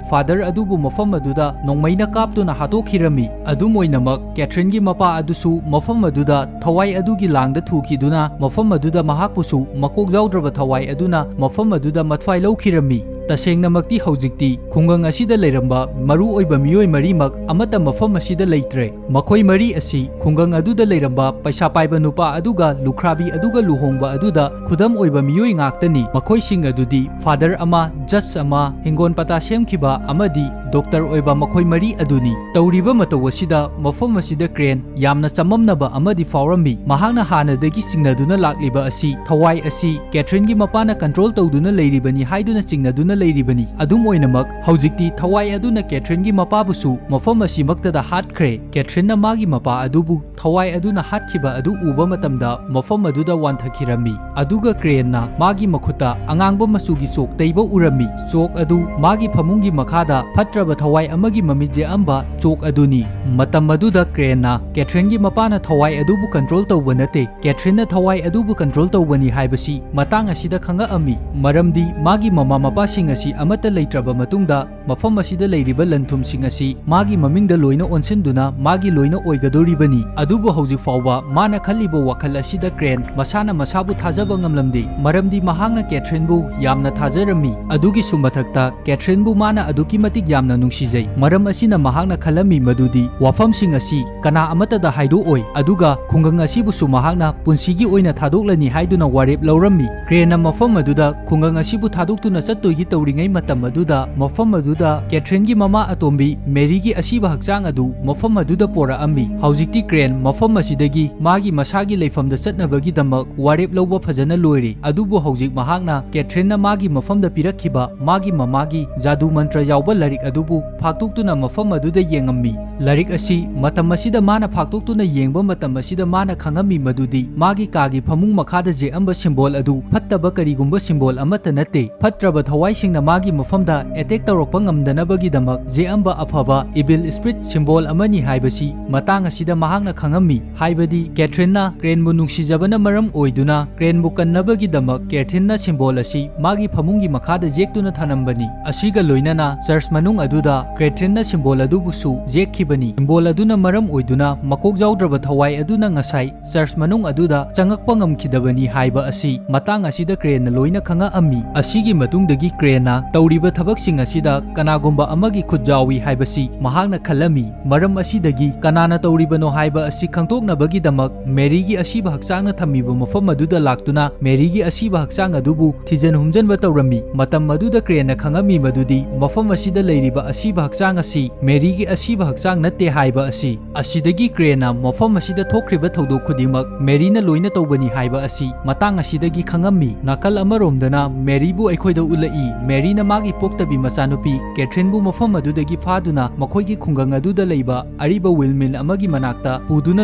ꯐꯥꯗꯔ ꯑꯗꯨꯕꯨ ꯃꯐꯝ ꯑꯗꯨꯗ ꯅꯣꯡꯃꯩꯅ ꯀꯥꯞꯇꯨꯅ ꯍꯥꯠꯇꯣꯛꯈꯤꯔꯝꯃꯤ꯫ ꯑꯗꯨꯝ ꯑꯣꯏꯅꯃꯛ, ꯀꯦꯊ꯭ꯔꯤꯟꯒꯤ ꯃꯄꯥ ꯑꯗꯨꯁꯨ ꯃꯐꯝ ꯑꯗꯨꯗ ꯊꯋꯥꯏ ꯑꯗꯨꯒꯤ ꯂꯥꯡꯗ ꯊꯨꯈꯤꯗꯨꯅ ꯃꯐꯝ ꯑꯗꯨꯗ ꯃꯍꯥꯛꯄꯨꯁꯨ ꯃꯀꯣꯛ ꯌꯥꯎꯗ꯭ꯔꯕ ꯊꯋꯥꯏ ꯑꯗꯨꯅ ꯃꯐꯝ ꯑꯗꯨꯗ ꯃꯊ꯭ꯋꯥꯏ ꯂꯧꯈꯤꯔꯝꯃꯤ꯫ ꯇꯁꯦꯡꯅꯃꯛꯇꯤ ꯍꯧꯖꯤꯛꯇꯤ ꯈꯨꯡꯒꯪ ꯑꯁꯤꯗ ꯂꯩꯔꯝꯕ ꯃꯔꯨ ꯑꯣꯏꯕ ꯃꯤꯑꯣꯏ ꯃꯔꯤꯃꯛ ꯑꯃꯠꯇ ꯃꯐꯝ ꯑꯁꯤꯗ ꯂꯩꯇ꯭ꯔꯦ꯫ ꯃꯈꯣꯏ ꯃꯔꯤ ꯑꯁꯤ ꯈꯨꯡꯒꯪ ꯑꯗꯨꯗ ꯂꯩꯔꯝꯕ ꯄꯩꯁꯥ ꯄꯥꯏꯕ ꯅꯨꯄꯥ ꯑꯗꯨꯒ ꯂꯨꯈ꯭ꯔꯥꯕꯤ ꯑꯗꯨꯒ ꯂꯨꯍꯣꯡꯕ ꯑꯗꯨꯗ ꯈꯨꯗꯝ ꯑꯣꯏꯕ ꯃꯤꯑꯣꯏ ꯉꯥꯛꯇꯅꯤ꯫ ꯃꯈꯣꯏꯁꯤꯡ ꯑꯗꯨꯗꯤ ꯐꯥꯗꯔ ꯑꯃ, ꯖꯖ ꯑꯃ, ꯍꯤꯡꯒꯣꯜ ꯄꯇꯥ ꯁꯦꯝꯈꯤꯕ ꯑꯃꯗꯤ ꯗꯣꯛꯇꯔ ꯑꯣꯏꯕ ꯃꯈꯣꯏ ꯃꯔꯤ ꯑꯗꯨꯅꯤ꯫ ꯇꯧꯔꯤꯕ ꯃꯇꯧ ꯑꯁꯤꯗ ꯃꯐꯝ ꯑꯁꯤꯗ ꯀ꯭ꯔꯦꯟ ꯌꯥꯝꯅ ꯆꯃꯝꯅꯕ ꯑꯃꯗꯤ ꯐꯥꯎꯔꯝꯃꯤ꯫ ꯃꯍꯥꯛꯅ ꯍꯥꯟꯅꯗꯒꯤ ꯆꯤꯡꯅꯗꯨꯅ ꯂꯥꯛꯂꯤꯕ ꯑꯁꯤ ꯊꯋꯥꯏ ꯑꯁꯤ ꯀꯦꯊ꯭ꯔꯤꯟꯒꯤ ꯃꯄꯥꯅ ꯀꯟꯇ꯭ꯔꯣꯜ ꯇꯧꯗꯨꯅ ꯂꯩꯔꯤꯕꯅꯤ ꯍꯥꯏꯗꯨꯅ ꯆꯤꯡꯅꯗꯨꯅ ꯂꯩꯔꯤꯕꯅꯤ꯫ ꯑꯗꯨꯝ ꯑꯣꯏꯅꯃꯛ, ꯍꯧꯖꯤꯛꯇꯤ ꯊꯋꯥꯏ ꯑꯗꯨꯅ ꯀꯦꯊ꯭ꯔꯤꯟꯒꯤ ꯃꯄꯥꯕꯨꯁꯨ ꯃꯐꯝ ꯑꯁꯤꯃꯛꯇꯗ ꯍꯥꯠꯈ꯭ꯔꯦ꯫ ꯀꯦꯊ꯭ꯔꯤꯟꯅ ꯃꯥꯒꯤ ꯃꯄꯥ ꯑꯗꯨꯕꯨ ꯊꯋꯥꯏ ꯑꯗꯨꯅ ꯍꯥꯠꯈꯤꯕ ꯑꯗꯨ ꯎꯕ ꯃꯇꯝꯗ ꯃꯐꯝ ꯑꯗꯨꯗ ꯋꯥꯟꯊꯈꯤꯔꯝꯃꯤ꯫ ꯑꯗꯨꯒ ꯀ꯭ꯔꯦꯟꯅ ꯃꯥꯒꯤ ꯃꯈꯨꯠꯇ ꯑꯉꯥꯡꯕ ꯃꯆꯨꯒꯤ ꯆꯣꯛ ꯇꯩꯕ ꯎꯔꯝꯃꯤ꯫ ꯆꯣꯛ ꯑꯗꯨ ꯃꯥꯒꯤ ꯐꯃꯨꯡꯒꯤ ꯃꯈꯥꯗ ꯐꯠꯇ꯭ꯔꯕ ꯊꯋꯥꯏ ꯑꯃꯒꯤ ꯃꯃꯤꯠ ꯌꯦꯛꯑꯝꯕ ꯆꯣꯛ ꯑꯗꯨꯅꯤ꯫ ꯃꯇꯝ ꯑꯗꯨꯗ ꯀ꯭ꯔꯦꯟꯅ ꯀꯦꯊ꯭ꯔꯤꯟꯒꯤ ꯃꯄꯥꯅ ꯊꯋꯥꯏ ꯑꯗꯨꯕꯨ ꯀꯟꯇ꯭ꯔꯣꯜ ꯇꯧꯕ ꯅꯠꯇꯦ, ꯀꯦꯊ꯭ꯔꯤꯟꯅ ꯊꯋꯥꯏ ꯑꯗꯨꯕꯨ ꯀꯟꯇ꯭ꯔꯣꯜ ꯇꯧꯕꯅꯤ ꯍꯥꯏꯕꯁꯤ ꯃꯇꯥꯡ ꯑꯁꯤꯗ ꯈꯪꯉꯛꯑꯝꯃꯤ꯫ ꯃꯔꯝꯗꯤ ꯃꯥꯒꯤ ꯃꯃꯥ ꯃꯄꯥꯁꯤꯡ ꯑꯁꯤ ꯑꯃꯠꯇ ꯂꯩꯇ꯭ꯔꯕ ꯃꯇꯨꯡꯗ, ꯃꯐꯝ ꯑꯁꯤꯗ ꯂꯩꯔꯤꯕ ꯂꯟ-ꯊꯨꯝꯁꯤꯡ ꯑꯁꯤ ꯃꯥꯒꯤ ꯃꯃꯤꯡꯗ ꯂꯣꯏꯅ ꯑꯣꯟꯁꯤꯟꯗꯨꯅ ꯃꯥꯒꯤ ꯂꯣꯏꯅ ꯑꯣꯏꯒꯗꯧꯔꯤꯕꯅꯤ꯫ ꯑꯗꯨꯕꯨ ꯍꯧꯖꯤꯛ ꯐꯥꯎꯕ ꯃꯥꯅ ꯈꯜꯂꯤꯕ ꯋꯥꯈꯜ ꯑꯁꯤꯗ ꯀ꯭ꯔꯦꯟ ꯃꯁꯥꯅ ꯃꯁꯥꯕꯨ ꯊꯥꯖꯕ ꯉꯝꯂꯝꯗꯦ, ꯃꯔꯝꯗꯤ ꯃꯍꯥꯛꯅ ꯀꯦꯊ꯭ꯔꯤꯟꯕꯨ ꯌꯥꯝꯅ ꯊꯥꯖꯔꯝꯃꯤ꯫ ꯑꯗꯨꯒꯤꯁꯨ ꯃꯊꯛꯇ, ꯀꯦꯊ꯭ꯔꯤꯟꯕꯨ ꯃꯥꯅ ꯑꯗꯨꯛꯀꯤ ꯃꯇꯤꯛ ꯌꯥꯝꯅ ꯅꯨꯡꯁꯤꯖꯩ꯫ ꯃꯔꯝ ꯑꯁꯤꯅ ꯃꯍꯥꯛꯅ ꯈꯜꯂꯝꯃꯤ ꯃꯗꯨꯗꯤ ꯋꯥꯐꯝꯁꯤꯡ ꯑꯁꯤ ꯀꯅꯥ ꯑꯃꯠꯇꯗ ꯍꯥꯏꯗꯣꯛꯑꯣꯏ, ꯑꯗꯨꯒ ꯈꯨꯡꯒꯪ ꯑꯁꯤꯕꯨꯁꯨ ꯃꯍꯥꯛꯅ ꯄꯨꯟꯁꯤꯒꯤ ꯑꯣꯏꯅ ꯊꯥꯗꯣꯛꯂꯅꯤ ꯍꯥꯏꯗꯨꯅ ꯋꯥꯔꯦꯞ ꯂꯧꯔꯝꯃꯤ꯫ ꯀ꯭ꯔꯦꯟꯅ ꯃꯐꯝ ꯑꯗꯨꯗ ꯈꯨꯡꯒꯪ ꯑꯁꯤꯕꯨ ꯊꯥꯗꯣꯛꯇꯨꯅ ꯆꯠꯇꯣꯏꯒꯤ ꯇꯧꯔꯤꯉꯩ ꯃꯇꯝ ꯑꯗꯨꯗ, ꯃꯐꯝ ꯑꯗꯨꯗ ꯀꯦꯊ꯭ꯔꯤꯟꯒꯤ ꯃꯃꯥ ꯑꯇꯣꯝꯕꯤ ꯃꯦꯔꯤꯒꯤ ꯑꯁꯤꯕ ꯍꯛꯆꯥꯡ ꯑꯗꯨ ꯃꯐꯝ ꯑꯗꯨꯗ ꯄꯣꯔꯛꯑꯝꯃꯤ꯫ ꯍꯧꯖꯤꯛꯇꯤ ꯀ꯭ꯔꯦꯟ ꯃꯐꯝ ꯑꯁꯤꯗꯒꯤ ꯃꯥꯒꯤ ꯃꯁꯥꯒꯤ ꯂꯩꯐꯝꯗ ꯆꯠꯅꯕꯒꯤꯗꯃꯛ ꯋꯥꯔꯦꯞ ꯂꯧꯕ ꯐꯖꯅ ꯂꯣꯏꯔꯦ꯫ ꯑꯗꯨꯕꯨ ꯍꯧꯖꯤꯛ ꯃꯍꯥꯛꯅ ꯀꯦꯊ꯭ꯔꯤꯟꯅ ꯃꯥꯒꯤ ꯃꯐꯝꯗ ꯄꯤꯔꯛꯈꯤꯕ ꯃꯥꯒꯤ ꯃꯃꯥꯒꯤ ꯖꯥꯗꯨ ꯃꯟꯇ꯭ꯔ ꯌꯥꯎꯕ ꯂꯥꯏꯔꯤꯛ ꯑꯗꯨꯕꯨ ꯐꯥꯛꯇꯣꯛꯇꯨꯅ ꯃꯐꯝ ꯑꯗꯨꯗ ꯌꯦꯡꯉꯝꯃꯤ꯫ ꯂꯥꯏꯔꯤꯛ ꯑꯁꯤ ꯃꯇꯝ ꯑꯁꯤꯗ ꯃꯥꯅ ꯐꯥꯛꯇꯣꯛꯇꯨꯅ ꯌꯦꯡꯕ ꯃꯇꯝ ꯑꯁꯤꯗ ꯃꯥꯅ ꯈꯪꯉꯝꯃꯤ ꯃꯗꯨꯗꯤ ꯃꯥꯒꯤ ꯀꯥꯒꯤ ꯐꯃꯨꯡ ꯃꯈꯥꯗ ꯖꯦꯛꯑꯝꯕ ꯁꯤꯝꯕꯣꯜ ꯑꯗꯨ ꯐꯠꯇꯕ ꯀꯔꯤꯒꯨꯝꯕ ꯁꯤꯝꯕꯣꯜ ꯑꯃꯠꯇ ꯅꯠꯇꯦ꯫ ꯐꯠꯇ꯭ꯔꯕ ꯊꯋꯥꯏꯁꯤꯡꯅ ꯃꯥꯒꯤ ꯃꯐꯝꯗ ꯑꯦꯇꯦꯛ ꯇꯧꯔꯛꯄ ꯉꯝꯗꯅꯕꯒꯤꯗꯃꯛ ꯖꯦꯛꯑꯝꯕ ꯑꯐꯕ ꯏꯚꯤꯜ ꯁ꯭ꯄꯤꯔꯤꯠ ꯁꯤꯝꯕꯣꯜ ꯑꯃꯅꯤ ꯍꯥꯏꯕꯁꯤ ꯃꯇꯥꯡ ꯑꯁꯤꯗ ꯃꯍꯥꯛꯅ ꯈꯪꯉꯝꯃꯤ꯫ ꯍꯥꯏꯕꯗꯤ ꯀꯦꯊ꯭ꯔꯤꯟꯅ ꯀ꯭ꯔꯦꯟꯕꯨ ꯅꯨꯡꯁꯤꯖꯕꯅ ꯃꯔꯝ ꯑꯣꯏꯗꯨꯅ ꯀ꯭ꯔꯦꯟꯕꯨ ꯀꯟꯅꯕꯒꯤꯗꯃꯛ ꯀꯦꯊ꯭ꯔꯤꯟꯅ ꯁꯤꯝꯕꯣꯜ ꯑꯁꯤ ꯃꯥꯒꯤ ꯐꯃꯨꯡꯒꯤ ꯃꯈꯥꯗ ꯖꯦꯛꯇꯨꯅ ꯊꯅꯝꯕꯅꯤ꯫ ꯑꯁꯤꯒ ꯂꯣꯏꯅꯅ ꯆꯔꯆ ꯃꯅꯨꯡ ꯑꯗꯨꯗ ꯀꯦꯊ꯭ꯔꯤꯟꯅ ꯁꯤꯝꯕꯣꯜ ꯑꯗꯨꯕꯨꯁꯨ ꯖꯦꯛꯈꯤꯕꯅꯤ꯫ ꯁꯤꯝꯕꯣꯜ ꯑꯗꯨꯅ ꯃꯔꯝ ꯑꯣꯏꯗꯨꯅ ꯃꯀꯣꯛ ꯌꯥꯎꯗ꯭ꯔꯕ ꯊꯋꯥꯏ ꯑꯗꯨꯅ ꯉꯁꯥꯏ ꯆꯔꯆ ꯃꯅꯨꯡ ꯑꯗꯨꯗ ꯆꯪꯉꯛꯄ ꯉꯝꯈꯤꯗꯕꯅꯤ ꯍꯥꯏꯕ ꯑꯁꯤ ꯃꯇꯥꯡ ꯑꯁꯤꯗ ꯀ꯭ꯔꯦꯟꯅ ꯂꯣꯏꯅ ꯈꯪꯉꯛꯑꯝꯃꯤ꯫ ꯑꯁꯤꯒꯤ ꯃꯇꯨꯡꯗꯒꯤ ꯀ꯭ꯔꯦꯟꯅ ꯇꯧꯔꯤꯕ ꯊꯕꯛꯁꯤꯡ ꯑꯁꯤꯗ ꯀꯅꯥꯒꯨꯝꯕ ꯑꯃꯒꯤ ꯈꯨꯠ ꯌꯥꯎꯏ ꯍꯥꯏꯕꯁꯤ ꯃꯍꯥꯛꯅ ꯈꯜꯂꯝꯃꯤ꯫ ꯃꯔꯝ ꯑꯁꯤꯗꯒꯤ ꯀꯅꯥꯅ ꯇꯧꯔꯤꯕꯅꯣ ꯍꯥꯏꯕ ꯑꯁꯤ ꯈꯪꯗꯣꯛꯅꯕꯒꯤꯗꯃꯛ ꯃꯦꯔꯤꯒꯤ ꯑꯁꯤꯕ ꯍꯛꯆꯥꯡꯅ ꯊꯝꯃꯤꯕ ꯃꯐꯝ ꯑꯗꯨꯗ ꯂꯥꯛꯇꯨꯅ ꯃꯦꯔꯤꯒꯤ ꯑꯁꯤꯕ ꯍꯛꯆꯥꯡ ꯑꯗꯨꯕꯨ ꯊꯤꯖꯟ ꯍꯨꯝꯖꯟꯕ ꯇꯧꯔꯝꯃꯤ꯫ ꯃꯇꯝ ꯑꯗꯨꯗ ꯀ꯭ꯔꯦꯟꯅ ꯈꯪꯉꯝꯃꯤ ꯃꯗꯨꯗꯤ ꯃꯐꯝ ꯑꯁꯤꯗ ꯂꯩꯔꯤꯕ ꯑꯁꯤꯕ ꯍꯛꯆꯥꯡ ꯑꯁꯤ ꯃꯦꯔꯤꯒꯤ ꯑꯁꯤꯕ ꯍꯛꯆꯥꯡ ꯅꯠꯇꯦ ꯍꯥꯏꯕ ꯑꯁꯤ꯫ ꯑꯁꯤꯗꯒꯤ ꯀ꯭ꯔꯦꯟꯅ ꯃꯐꯝ ꯑꯁꯤꯗ ꯊꯣꯛꯈ꯭ꯔꯤꯕ ꯊꯧꯗꯣꯛ ꯈꯨꯗꯤꯡꯃꯛ ꯃꯦꯔꯤꯅ ꯂꯣꯏꯅ ꯇꯧꯕꯅꯤ ꯍꯥꯏꯕ ꯑꯁꯤ ꯃꯇꯥꯡ ꯑꯁꯤꯗꯒꯤ ꯈꯪꯉꯝꯃꯤ꯫ ꯅꯥꯀꯜ ꯑꯃꯔꯣꯝꯗꯅ ꯃꯦꯔꯤꯕꯨ ꯑꯩꯈꯣꯏꯗ ꯎꯠꯂꯛꯏ꯫ ꯃꯦꯔꯤꯅ ꯃꯥꯒꯤ ꯄꯣꯛꯇꯕꯤ ꯃꯆꯥꯅꯨꯄꯤ ꯀꯦꯊ꯭ꯔꯤꯟꯕꯨ ꯃꯐꯝ ꯑꯗꯨꯗꯒꯤ ꯐꯥꯗꯨꯅ ꯃꯈꯣꯏꯒꯤ ꯈꯨꯡꯒꯪ ꯑꯗꯨꯗ ꯂꯩꯕ ꯑꯔꯤꯕ ꯋꯤꯜꯃꯤꯟ ꯑꯃꯒꯤ ꯃꯅꯥꯛꯇ ꯄꯨꯗꯨꯅ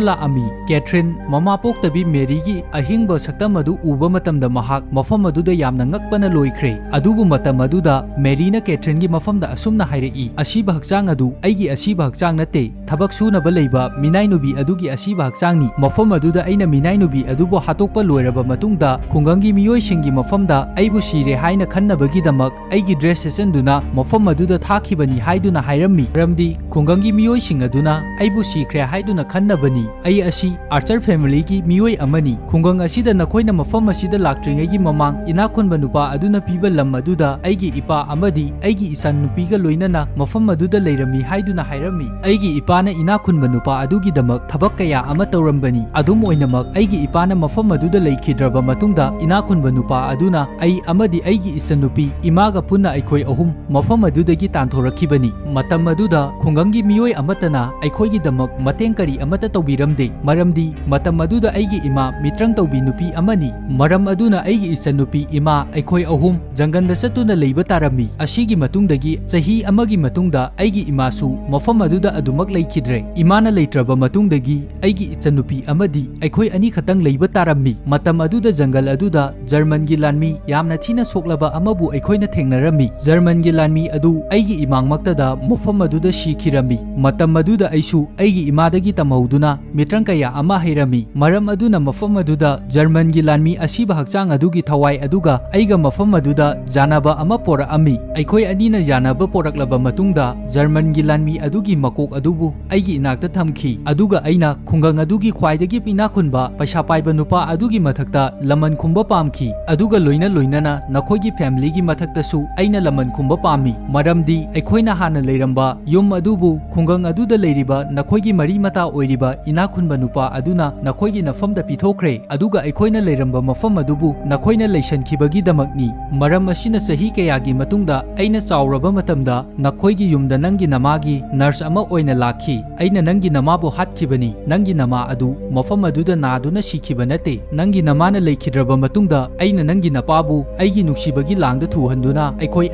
ꯂꯥꯛꯑꯝꯃꯤ꯫ ꯀꯦꯊ꯭ꯔꯤꯟ, ꯃꯃꯥ ꯄꯣꯛꯇꯕꯤ ꯃꯦꯔꯤꯒꯤ ꯑꯍꯤꯡꯕ ꯁꯛꯇꯝ ꯑꯗꯨ ꯎꯕ ꯃꯇꯝꯗ ꯃꯍꯥꯛ ꯃꯐꯝ ꯑꯗꯨꯗ ꯌꯥꯝꯅ ꯉꯛꯄꯅ ꯂꯣꯏꯈ꯭ꯔꯦ꯫ ꯑꯗꯨꯕꯨ ꯃꯇꯝ ꯑꯗꯨꯗ ꯃꯦꯔꯤꯅ ꯀꯦꯊ꯭ꯔꯤꯟꯒꯤ ꯃꯐꯝꯗ ꯑꯁꯨꯝꯅ ꯍꯥꯏꯔꯛꯏ, "ꯑꯁꯤꯕ ꯍꯛꯆꯥꯡ ꯑꯗꯨ ꯑꯩꯒꯤ ꯑꯁꯤꯕ ꯍꯛꯆꯥꯡ ꯅꯠꯇꯦ, ꯊꯕꯛ ꯁꯨꯅꯕ ꯂꯩꯕ ꯃꯤꯅꯥꯏ ꯅꯨꯕꯤ ꯑꯗꯨꯒꯤ ꯑꯁꯤꯕ ꯍꯛꯆꯥꯡꯅꯤ꯫ ꯃꯐꯝ ꯑꯗꯨꯗ ꯑꯩꯅ ꯃꯤꯅꯥꯏ ꯅꯨꯕꯤ ꯑꯗꯨꯕꯨ ꯍꯥꯠꯇꯣꯛꯄ ꯂꯣꯏꯔꯕ ꯃꯇꯨꯡꯗ ꯈꯨꯡꯒꯪꯒꯤ ꯃꯤꯑꯣꯏꯁꯤꯡꯒꯤ ꯃꯐꯝꯗ ꯑꯩꯕꯨ ꯁꯤꯔꯦ ꯍꯥꯏꯅ ꯈꯟꯅꯕꯒꯤꯗꯃꯛ ꯑꯩꯒꯤ ꯗ꯭ꯔꯦꯁ ꯁꯦꯠꯆꯟꯗꯨꯅ ꯃꯐꯝ ꯑꯗꯨꯗ ꯊꯥꯈꯤꯕꯅꯤ ꯍꯥꯏꯗꯨꯅ ꯍꯥꯏꯔꯝꯃꯤ꯫ ꯃꯔꯝꯗꯤ ꯈꯨꯡꯒꯪꯒꯤ ꯃꯤꯑꯣꯏꯁꯤꯡ ꯑꯗꯨꯅ ꯑꯩꯕꯨ ꯁꯤꯈ꯭ꯔꯦ ꯍꯥꯏꯗꯨꯅ ꯈꯟꯅꯕꯅꯤ꯫ ꯑꯩ ꯑꯁꯤ ꯑꯥꯔꯆꯔ ꯐꯦꯃꯤꯂꯤꯒꯤ ꯃꯤꯑꯣꯏ ꯑꯃꯅꯤ꯫ ꯈꯨꯡꯒꯪ ꯑꯁꯤꯗ ꯅꯈꯣꯏꯅ ꯃꯐꯝ ꯑꯁꯤꯗ ꯂꯥꯛꯇ꯭ꯔꯤꯉꯩꯒꯤ ꯃꯃꯥꯡ ꯏꯅꯥꯛ ꯈꯨꯟꯕ ꯅꯨꯄꯥ ꯑꯗꯨꯅ ꯄꯤꯕ ꯂꯝ ꯑꯗꯨꯗ ꯑꯩꯒꯤ ꯏꯄꯥ ꯑꯃꯗꯤ ꯑꯩꯒꯤ ꯏꯆꯟ ꯅꯨꯄꯤꯒ ꯂꯣꯏꯅꯅ ꯃꯐꯝ ꯑꯗꯨꯗ ꯂꯩꯔꯝꯃꯤ ꯍꯥꯏꯗꯨꯅ ꯍꯥꯏꯔꯝꯃꯤ꯫ ꯑꯩꯒꯤ ꯏꯄꯥꯅ ꯏꯅꯥꯛ ꯈꯨꯟꯕ ꯅꯨꯄꯥ ꯑꯗꯨꯒꯤꯗꯃꯛ ꯊꯕꯛ ꯀꯌꯥ ꯑꯃ ꯇꯧꯔꯝꯕꯅꯤ꯫ ꯑꯗꯨꯝ ꯑꯣꯏꯅꯃꯛ, ꯑꯩꯒꯤ ꯏꯄꯥꯅ ꯃꯐꯝ ꯑꯗꯨꯗ ꯂꯩꯈꯤꯗ꯭ꯔꯕ ꯃꯇꯨꯡꯗ, ꯏꯅꯥꯛ ꯈꯨꯟꯕ ꯅꯨꯄꯥ ꯑꯗꯨꯅ ꯑꯩ ꯑꯃꯗꯤ ꯑꯩꯒꯤ ꯏꯆꯟꯅꯨꯄꯤ ꯏꯃꯥꯒ ꯄꯨꯟꯅ ꯑꯩꯈꯣꯏ ꯑꯍꯨꯝ ꯃꯐꯝ ꯑꯗꯨꯗꯒꯤ ꯇꯥꯟꯊꯣꯔꯛꯈꯤꯕꯅꯤ꯫ ꯃꯇꯝ ꯑꯗꯨꯗ ꯈꯨꯡꯒꯪꯒꯤ ꯃꯤꯑꯣꯏ ꯑꯃꯠꯇꯅ ꯑꯩꯈꯣꯏꯒꯤꯗꯃꯛ ꯃꯇꯦꯡ ꯀꯔꯤ ꯑꯃꯠꯇ ꯇꯧꯕꯤꯔꯝꯗꯦ, ꯃꯔꯝꯗꯤ ꯃꯇꯝ ꯑꯗꯨꯗ ꯑꯩꯒꯤ ꯏꯃꯥ ꯃꯤꯇ꯭ꯔꯪ ꯇꯧꯕꯤ ꯅꯨꯄꯤ ꯑꯃꯅꯤ꯫ ꯃꯔꯝ ꯑꯗꯨꯅ ꯑꯩꯒꯤ ꯏꯆꯟꯅꯨꯄꯤ ꯏꯃꯥ ꯑꯩꯈꯣꯏ ꯑꯍꯨꯝ ꯖꯪꯒꯜꯗ ꯆꯠꯇꯨꯅ ꯂꯩꯕ ꯇꯥꯔꯝꯃꯤ꯫ ꯑꯁꯤꯒꯤ ꯃꯇꯨꯡꯗꯒꯤ ꯆꯍꯤ ꯑꯃꯒꯤ ꯃꯇꯨꯡꯗ ꯑꯩꯒꯤ ꯏꯃꯥꯁꯨ ꯃꯐꯝ ꯑꯗꯨꯗ ꯑꯗꯨꯃꯛ ꯂꯩꯈꯤꯗ꯭ꯔꯦ꯫ ꯏꯃꯥꯅ ꯂꯩꯇ꯭ꯔꯕ ꯃꯇꯨꯡꯗꯒꯤ ꯑꯩꯒꯤ ꯏꯆꯟꯅꯨꯄꯤ ꯑꯃꯗꯤ ꯑꯩꯈꯣꯏ ꯑꯅꯤꯈꯛꯇꯪ ꯂꯩꯕ ꯇꯥꯔꯝꯃꯤ꯫ ꯃꯇꯝ ꯑꯗꯨꯗ ꯖꯪꯒꯜ ꯑꯗꯨꯗ ꯖꯔꯃꯟꯒꯤ ꯂꯥꯟꯃꯤ ꯌꯥꯝꯅ ꯊꯤꯅ ꯁꯣꯛꯂꯕ ꯑꯃꯕꯨ ꯑꯩꯈꯣꯏꯅ ꯊꯦꯡꯅꯔꯝꯃꯤ꯫ ꯖꯔꯃꯟꯒꯤ ꯂꯥꯟꯃꯤ ꯑꯗꯨ ꯑꯩꯒꯤ ꯏꯃꯥꯡꯃꯛꯇꯗ ꯃꯐꯝ ꯑꯗꯨꯗ ꯁꯤꯈꯤꯔꯝꯃꯤ꯫ ꯃꯇꯝ ꯑꯗꯨꯗ ꯑꯩꯁꯨ ꯑꯩꯒꯤ ꯏꯃꯥꯗꯒꯤ ꯇꯝꯍꯧꯗꯨꯅ ꯃꯤꯇ꯭ꯔꯪ ꯀꯌꯥ ꯑꯃ ꯍꯩꯔꯝꯃꯤ꯫ ꯃꯔꯝ ꯑꯗꯨꯅ ꯃꯐꯝ ꯑꯗꯨꯗ ꯖꯔꯃꯟꯒꯤ ꯂꯥꯟꯃꯤ ꯑꯁꯤꯕ ꯍꯛꯆꯥꯡ ꯑꯗꯨꯒꯤ ꯊꯋꯥꯏ ꯑꯗꯨꯒ ꯑꯩꯒ ꯃꯐꯝ ꯑꯗꯨꯗ ꯌꯥꯅꯕ ꯑꯃ ꯄꯣꯔꯛꯑꯝꯃꯤ꯫ ꯑꯩꯈꯣꯏ ꯑꯅꯤꯅ ꯌꯥꯅꯕ ꯄꯣꯔꯛꯂꯕ ꯃꯇꯨꯡꯗ ꯖꯔꯃꯟꯒꯤ ꯂꯥꯟꯃꯤ ꯑꯗꯨꯒꯤ ꯃꯀꯣꯛ ꯑꯗꯨꯕꯨ ꯑꯩꯒꯤ ꯏꯅꯥꯛꯇ ꯊꯝꯈꯤ꯫ ꯑꯗꯨꯒ ꯑꯩꯅ ꯈꯨꯡꯒꯪ ꯑꯗꯨꯒꯤ ꯈ꯭ꯋꯥꯏꯗꯒꯤ ꯏꯅꯥꯛ ꯈꯨꯟꯕ ꯄꯩꯁꯥ ꯄꯥꯏꯕ ꯅꯨꯄꯥ ꯑꯗꯨꯒꯤ ꯃꯊꯛꯇ ꯂꯃꯟ ꯈꯨꯝꯕ ꯄꯥꯝꯈꯤ꯫ ꯑꯗꯨꯒ ꯂꯣꯏꯅ ꯂꯣꯏꯅꯅ ꯅꯈꯣꯏꯒꯤ ꯐꯦꯃꯤꯂꯤꯒꯤ ꯃꯊꯛꯇꯁꯨ ꯑꯩꯅ ꯂꯃꯟ ꯈꯨꯝꯕ ꯄꯥꯝꯃꯤ꯫ ꯃꯔꯝꯗꯤ ꯑꯩꯈꯣꯏꯅ ꯍꯥꯟꯅ ꯂꯩꯔꯝꯕ ꯌꯨꯝ ꯑꯗꯨꯕꯨ ꯈꯨꯡꯒꯪ ꯑꯗꯨꯗ ꯂꯩꯔꯤꯕ ꯅꯈꯣꯏꯒꯤ ꯃꯔꯤ ꯃꯇꯥ ꯑꯣꯏꯔꯤꯕ ꯏꯅꯥꯛ ꯈꯨꯟꯕ ꯅꯨꯄꯥ ꯑꯗꯨꯅ ꯅꯈꯣꯏꯒꯤ ꯅꯐꯝꯗ ꯄꯤꯊꯣꯛꯈ꯭ꯔꯦ꯫ ꯑꯗꯨꯒ ꯑꯩꯈꯣꯏꯅ ꯂꯩꯔꯝꯕ ꯃꯐꯝ ꯑꯗꯨꯕꯨ ꯅꯈꯣꯏꯅ ꯂꯩꯁꯟꯈꯤꯕꯒꯤꯗꯃꯛꯅꯤ꯫ ꯃꯔꯝ ꯑꯁꯤꯅ ꯆꯍꯤ ꯀꯌꯥꯒꯤ ꯃꯇꯨꯡꯗ ꯑꯩꯅ ꯆꯥꯎꯔꯕ ꯃꯇꯝꯗ ꯅꯈꯣꯏꯒꯤ ꯌꯨꯝꯗ ꯅꯪꯒꯤ ꯅꯃꯥꯒꯤ ꯅꯔꯁ ꯑꯃ ꯑꯣꯏꯅ ꯂꯥꯛꯈꯤ꯫ ꯑꯩꯅ ꯅꯪꯒꯤ ꯅꯃꯥꯕꯨ ꯍꯥꯠꯈꯤꯕꯅꯤ꯫ ꯅꯪꯒꯤ ꯅꯃꯥ ꯑꯗꯨ ꯃꯐꯝ ꯑꯗꯨꯗ ꯅꯥꯗꯨꯅ ꯁꯤꯈꯤꯕ ꯅꯠꯇꯦ꯫ ꯅꯪꯒꯤ ꯅꯃꯥꯅ ꯂꯩꯈꯤꯗ꯭ꯔꯕ ꯃꯇꯨꯡꯗ ꯑꯩꯅ ꯅꯪꯒꯤ ꯅꯄꯥꯕꯨ ꯑꯩꯒꯤ ꯅꯨꯡꯁꯤꯕꯒꯤ ꯂꯥꯡꯗ ꯊꯨꯍꯟꯗꯨꯅ ꯑꯩꯈꯣꯏ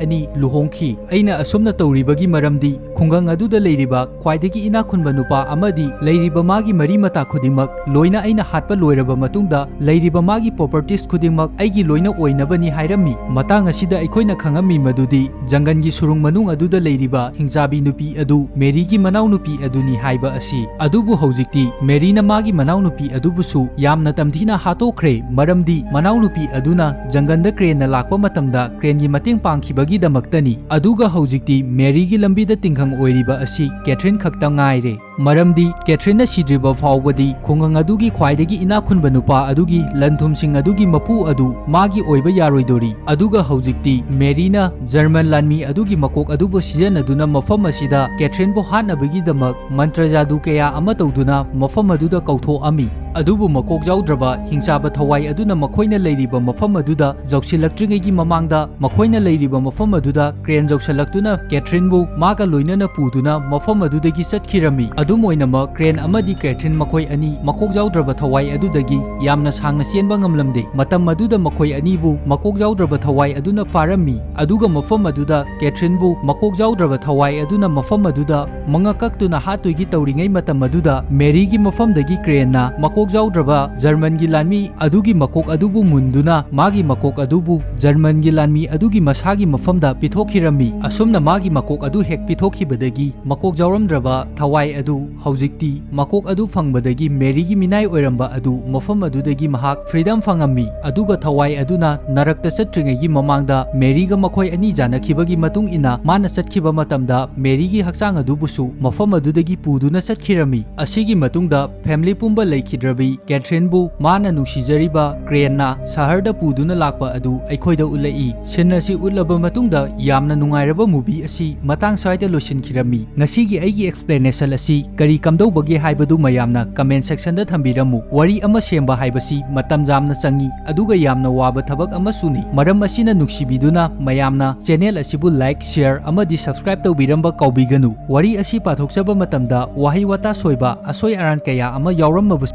ꯑꯅꯤ ꯂꯨꯍꯣꯡꯈꯤ꯫ ꯑꯩꯅ ꯑꯁꯨꯝꯅ ꯇꯧꯔꯤꯕꯒꯤ ꯃꯔꯝꯗꯤ ꯈꯨꯡꯒꯪ ꯑꯗꯨꯗ ꯂꯩꯔꯤꯕ ꯈ꯭ꯋꯥꯏꯗꯒꯤ ꯏꯅꯥꯛ ꯈꯨꯟꯕ ꯅꯨꯄꯥ ꯑꯃꯗꯤ ꯂꯩꯔꯤꯕ ꯃꯥꯒꯤ ꯃꯔꯤ ꯃꯇꯥ ꯈꯨꯗꯤꯡꯃꯛ ꯂꯣꯏꯅ ꯑꯩꯅ ꯍꯥꯠꯄ ꯂꯣꯏꯔꯕ ꯃꯇꯨꯡꯗ ꯂꯩꯔꯤꯕ ꯃꯥꯒꯤ ꯄ꯭ꯔꯣꯄꯔꯇꯤꯁ ꯈꯨꯗꯤꯡꯃꯛ ꯑꯩꯒꯤ ꯂꯣꯏꯅ ꯑꯣꯏꯅꯕꯅꯤ ꯍꯥꯏꯔꯝꯃꯤ꯫ ꯃꯇꯥꯡ ꯑꯁꯤꯗ ꯑꯩꯈꯣꯏꯅ ꯈꯪꯉꯝꯃꯤ ꯃꯗꯨꯗꯤ ꯖꯪꯒꯜꯒꯤ ꯁꯨꯔꯨꯡ ꯃꯅꯨꯡ ꯑꯗꯨꯗ ꯂꯩꯔꯤꯕ ꯍꯤꯡꯆꯥꯕꯤ ꯅꯨꯄꯤ ꯑꯗꯨ ꯃꯦꯔꯤꯒꯤ ꯃꯅꯥꯎꯅꯨꯄꯤ ꯑꯗꯨꯅꯤ ꯍꯥꯏꯕ ꯑꯁꯤ꯫ ꯑꯗꯨꯕꯨ ꯍꯧꯖꯤꯛꯇꯤ ꯃꯦꯔꯤꯅ ꯃꯥꯒꯤ ꯃꯅꯥꯎꯅꯨꯄꯤ ꯑꯗꯨꯕꯨꯁꯨ ꯌꯥꯝꯅ ꯇꯝꯊꯤꯅ ꯍꯥꯠꯇꯣꯛꯈ꯭ꯔꯦ, ꯃꯔꯝꯗꯤ ꯃꯅꯥꯎꯅꯨꯄꯤ ꯑꯗꯨꯅ ꯖꯪꯒꯜꯗ ꯀ꯭ꯔꯦꯟꯅ ꯂꯥꯛꯄ ꯃꯇꯝꯗ ꯀ꯭ꯔꯦꯟꯒꯤ ꯃꯇꯦꯡ ꯄꯥꯡꯈꯤꯕꯒꯤꯗꯃꯛꯇꯅꯤ꯫ ꯑꯗꯨꯒ ꯍꯧꯖꯤꯛꯇꯤ ꯃꯦꯔꯤꯒꯤ ꯂꯝꯕꯤꯗ ꯇꯤꯡꯈꯪ ꯑꯣꯏꯔꯤꯕ ꯑꯁꯤ ꯀꯦꯊ꯭ꯔꯤꯟ ꯈꯛꯇ ꯉꯥꯏꯔꯦ꯫ ꯃꯔꯝꯗꯤ ꯀꯦꯊ꯭ꯔꯤꯟꯅ ꯁꯤꯗ꯭ꯔꯤꯕ ꯐꯥꯎꯕꯗꯤ ꯈꯨꯡꯒꯪ ꯑꯗꯨꯒꯤ ꯈ꯭ꯋꯥꯏꯗꯒꯤ ꯏꯅꯥꯛ ꯈꯨꯟꯕ ꯅꯨꯄꯥ ꯑꯗꯨꯒꯤ ꯂꯟ ꯊꯨꯝꯁꯤꯡ ꯑꯗꯨꯒꯤ ꯃꯄꯨ ꯑꯗꯨ ꯃꯥꯒꯤ ꯑꯣꯏꯕ ꯌꯥꯔꯣꯏꯗꯧꯔꯤ꯫ ꯑꯗꯨꯒ ꯍꯧꯖꯤꯛꯇꯤ ꯃꯦꯔꯤꯅ ꯖꯔꯃꯟ ꯂꯥꯟꯃꯤ ꯑꯗꯨꯒꯤ ꯃꯀꯣꯛ ꯑꯗꯨꯕꯨ ꯁꯤꯖꯤꯟꯅꯗꯨꯅ ꯃꯐꯝ ꯑꯁꯤꯗ ꯀꯦꯊ꯭ꯔꯤꯟꯕꯨ ꯍꯥꯠꯅꯕꯒꯤꯗꯃꯛ ꯃꯟꯇ꯭ꯔ ꯖꯥꯗꯨ ꯀꯌꯥ ꯑꯃ ꯇꯧꯗꯨꯅ ꯃꯐꯝ ꯑꯗꯨꯗ ꯀꯧꯊꯣꯛꯑꯝꯃꯤ꯫ ꯑꯗꯨꯕꯨ ꯃꯀꯣꯛ ꯌꯥꯎꯗ꯭ꯔꯕ ꯍꯤꯡꯆꯥꯕ ꯊꯋꯥꯏ ꯑꯗꯨꯅ ꯃꯈꯣꯏꯅ ꯂꯩꯔꯤꯕ ꯃꯐꯝ ꯑꯗꯨꯗ ꯌꯧꯁꯤꯜꯂꯛꯇ꯭ꯔꯤꯉꯩꯒꯤ ꯃꯃꯥꯡꯗ ꯃꯈꯣꯏꯅ ꯂꯩꯔꯤꯕ ꯃꯐꯝ ꯑꯗꯨꯗ ꯀ꯭ꯔꯦꯟ ꯌꯧꯁꯤꯜꯂꯛꯇꯨꯅ ꯀꯦꯊ꯭ꯔꯤꯟꯕꯨ ꯃꯥꯒ ꯂꯣꯏꯅꯅ ꯄꯨꯗꯨꯅ ꯃꯐꯝ ꯑꯗꯨꯗꯒꯤ ꯆꯠꯈꯤꯔꯝꯃꯤ꯫ ꯑꯗꯨꯝ ꯑꯣꯏꯅꯃꯛ ꯀ꯭ꯔꯦꯟ ꯑꯃꯗꯤ ꯀꯦꯊ꯭ꯔꯤꯟ ꯃꯈꯣꯏ ꯑꯅꯤ ꯃꯀꯣꯛ ꯌꯥꯎꯗ꯭ꯔꯕ ꯊꯋꯥꯏ ꯑꯗꯨꯗꯒꯤ ꯌꯥꯝꯅ ꯁꯥꯡꯅ ꯆꯦꯟꯕ ꯉꯝꯂꯝꯗꯦ꯫ ꯃꯇꯝ ꯑꯗꯨꯗ ꯃꯈꯣꯏ ꯑꯅꯤꯕꯨ ꯃꯀꯣꯛ ꯌꯥꯎꯗ꯭ꯔꯕ ꯊꯋꯥꯏ ꯑꯗꯨꯅ ꯐꯥꯔꯝꯃꯤ꯫ ꯑꯗꯨꯒ ꯃꯐꯝ ꯑꯗꯨꯗ ꯀꯦꯊ꯭ꯔꯤꯟꯕꯨ ꯃꯀꯣꯛ ꯌꯥꯎꯗ꯭ꯔꯕ ꯊꯋꯥꯏ ꯑꯗꯨꯅ ꯃꯐꯝ ꯑꯗꯨꯗ ꯃꯉꯛ ꯀꯛꯇꯨꯅ ꯍꯥꯠꯇꯣꯏꯒꯤ ꯇꯧꯔꯤꯉꯩ ꯃꯇꯝ ꯑꯗꯨꯗ ꯃꯦꯔꯤꯒꯤ ꯃꯐꯝꯗꯒꯤ ꯀ꯭ꯔꯦꯟꯅ ꯃꯀꯣꯛ ꯌꯥꯎꯗ꯭ꯔꯕ ꯖꯔꯃꯟꯒꯤ ꯂꯥꯟꯃꯤ ꯑꯗꯨꯒꯤ ꯃꯀꯣꯛ ꯑꯗꯨꯕꯨ ꯃꯨꯟꯗꯨꯅ ꯃꯥꯒꯤ ꯃꯀꯣꯛ ꯑꯗꯨꯕꯨ ꯖꯔꯃꯟꯒꯤ ꯂꯥꯟꯃꯤ ꯑꯗꯨꯒꯤ ꯃꯁꯥꯒꯤ ꯃꯐꯝꯗ ꯄꯤꯊꯣꯛꯈꯤꯔꯝꯃꯤ꯫ ꯑꯁꯨꯝꯅ ꯃꯥꯒꯤ ꯃꯀꯣꯛ ꯑꯗꯨ ꯍꯦꯛ ꯄꯤꯊꯣꯛꯈꯤꯕꯗꯒꯤ ꯃꯀꯣꯛ ꯌꯥꯎꯔꯝꯗ꯭ꯔꯕ ꯊꯋꯥꯏ ꯑꯗꯨ ꯍꯧꯖꯤꯛꯇꯤ ꯃꯀꯣꯛ ꯑꯗꯨ ꯐꯪꯕꯗꯒꯤ ꯃꯦꯔꯤꯒꯤ ꯃꯤꯅꯥꯏ ꯑꯣꯏꯔꯝꯕ ꯑꯗꯨ ꯃꯐꯝ ꯑꯗꯨꯗꯒꯤ ꯃꯍꯥꯛ ꯐ꯭ꯔꯤꯗꯝ ꯐꯪꯉꯝꯃꯤ꯫ ꯑꯗꯨꯒ ꯊꯋꯥꯏ ꯑꯗꯨꯅ ꯅꯔꯛꯇ ꯆꯠꯇ꯭ꯔꯤꯉꯩꯒꯤ ꯃꯃꯥꯡꯗ ꯃꯦꯔꯤꯒ ꯃꯈꯣꯏ ꯑꯅꯤ ꯌꯥꯅꯈꯤꯕꯒꯤ ꯃꯇꯨꯡ ꯏꯟꯅ ꯃꯥꯅ ꯆꯠꯈꯤꯕ ꯃꯇꯝꯗ ꯃꯦꯔꯤꯒꯤ ꯍꯛꯆꯥꯡ ꯑꯗꯨꯕꯨꯁꯨ ꯃꯐꯝ ꯑꯗꯨꯗꯒꯤ ꯄꯨꯗꯨꯅ ꯆꯠꯈꯤꯔꯝꯃꯤ꯫ ꯑꯁꯤꯒꯤ ꯃꯇꯨꯡꯗ ꯐꯦꯃꯤꯂꯤ ꯄꯨꯝꯕ ꯂꯩꯈꯤꯗ꯭ꯔꯕꯤ ꯀꯦꯊ꯭ꯔꯤꯟꯕꯨ ꯃꯥꯅ ꯅꯨꯡꯁꯤꯖꯔꯤꯕ ꯀ꯭ꯔꯦꯟꯅ ꯁꯍꯔꯗ ꯄꯨꯗꯨꯅ ꯂꯥꯛꯄ ꯑꯗꯨ ꯑꯩꯈꯣꯏꯗ ꯎꯠꯂꯛꯏ꯫ ꯁꯤꯟ ꯑꯁꯤ ꯎꯠꯂꯕ ꯃꯇꯨꯡꯗ ꯌꯥꯝꯅ ꯅꯨꯡꯉꯥꯏꯔꯕ ꯃꯨꯚꯤ ꯑꯁꯤ ꯃꯇꯥꯡ ꯁ꯭ꯋꯥꯏꯗ ꯂꯣꯏꯁꯤꯟꯈꯤꯔꯝꯃꯤ꯫ ꯉꯁꯤꯒꯤ ꯑꯩꯒꯤ ꯑꯦꯛꯁꯄ꯭ꯂꯦꯅꯦꯁꯟ ꯑꯁꯤ ꯀꯔꯤ ꯀꯝꯗꯧꯕꯒꯦ ꯍꯥꯏꯕꯗꯨ ꯃꯌꯥꯝꯅ ꯀꯃꯦꯟ ꯁꯦꯛꯁꯟꯗ ꯊꯝꯕꯤꯔꯝꯃꯨ꯫ ꯋꯥꯔꯤ ꯑꯃ ꯁꯦꯝꯕ ꯍꯥꯏꯕꯁꯤ ꯃꯇꯝ ꯌꯥꯝꯅ ꯆꯪꯏ, ꯑꯗꯨꯒ ꯌꯥꯝꯅ ꯋꯥꯕ ꯊꯕꯛ ꯑꯃꯁꯨꯅꯤ꯫ ꯃꯔꯝ ꯑꯁꯤꯅ ꯅꯨꯡꯁꯤꯕꯤꯗꯨꯅ ꯃꯌꯥꯝꯅ ꯆꯦꯅꯦꯜ ꯑꯁꯤꯕꯨ ꯂꯥꯏꯛ, ꯁꯤꯌꯔ ꯑꯃꯗꯤ ꯁꯕꯁꯀ꯭ꯔꯥꯏꯕ ꯇꯧꯕꯤꯔꯝꯕ ꯀꯥꯎꯕꯤꯒꯅꯨ꯫ ꯋꯥꯔꯤ ꯑꯁꯤ ꯄꯥꯊꯣꯛꯆꯕ ꯃꯇꯝꯗ ꯋꯥꯍꯩ ꯋꯥꯇꯥ ꯁꯣꯏꯕ, ꯑꯁꯣꯏ ꯑꯔꯥꯟ ꯀꯌꯥ ꯑꯃ ꯌꯥꯎꯔꯝꯃꯕꯁꯨ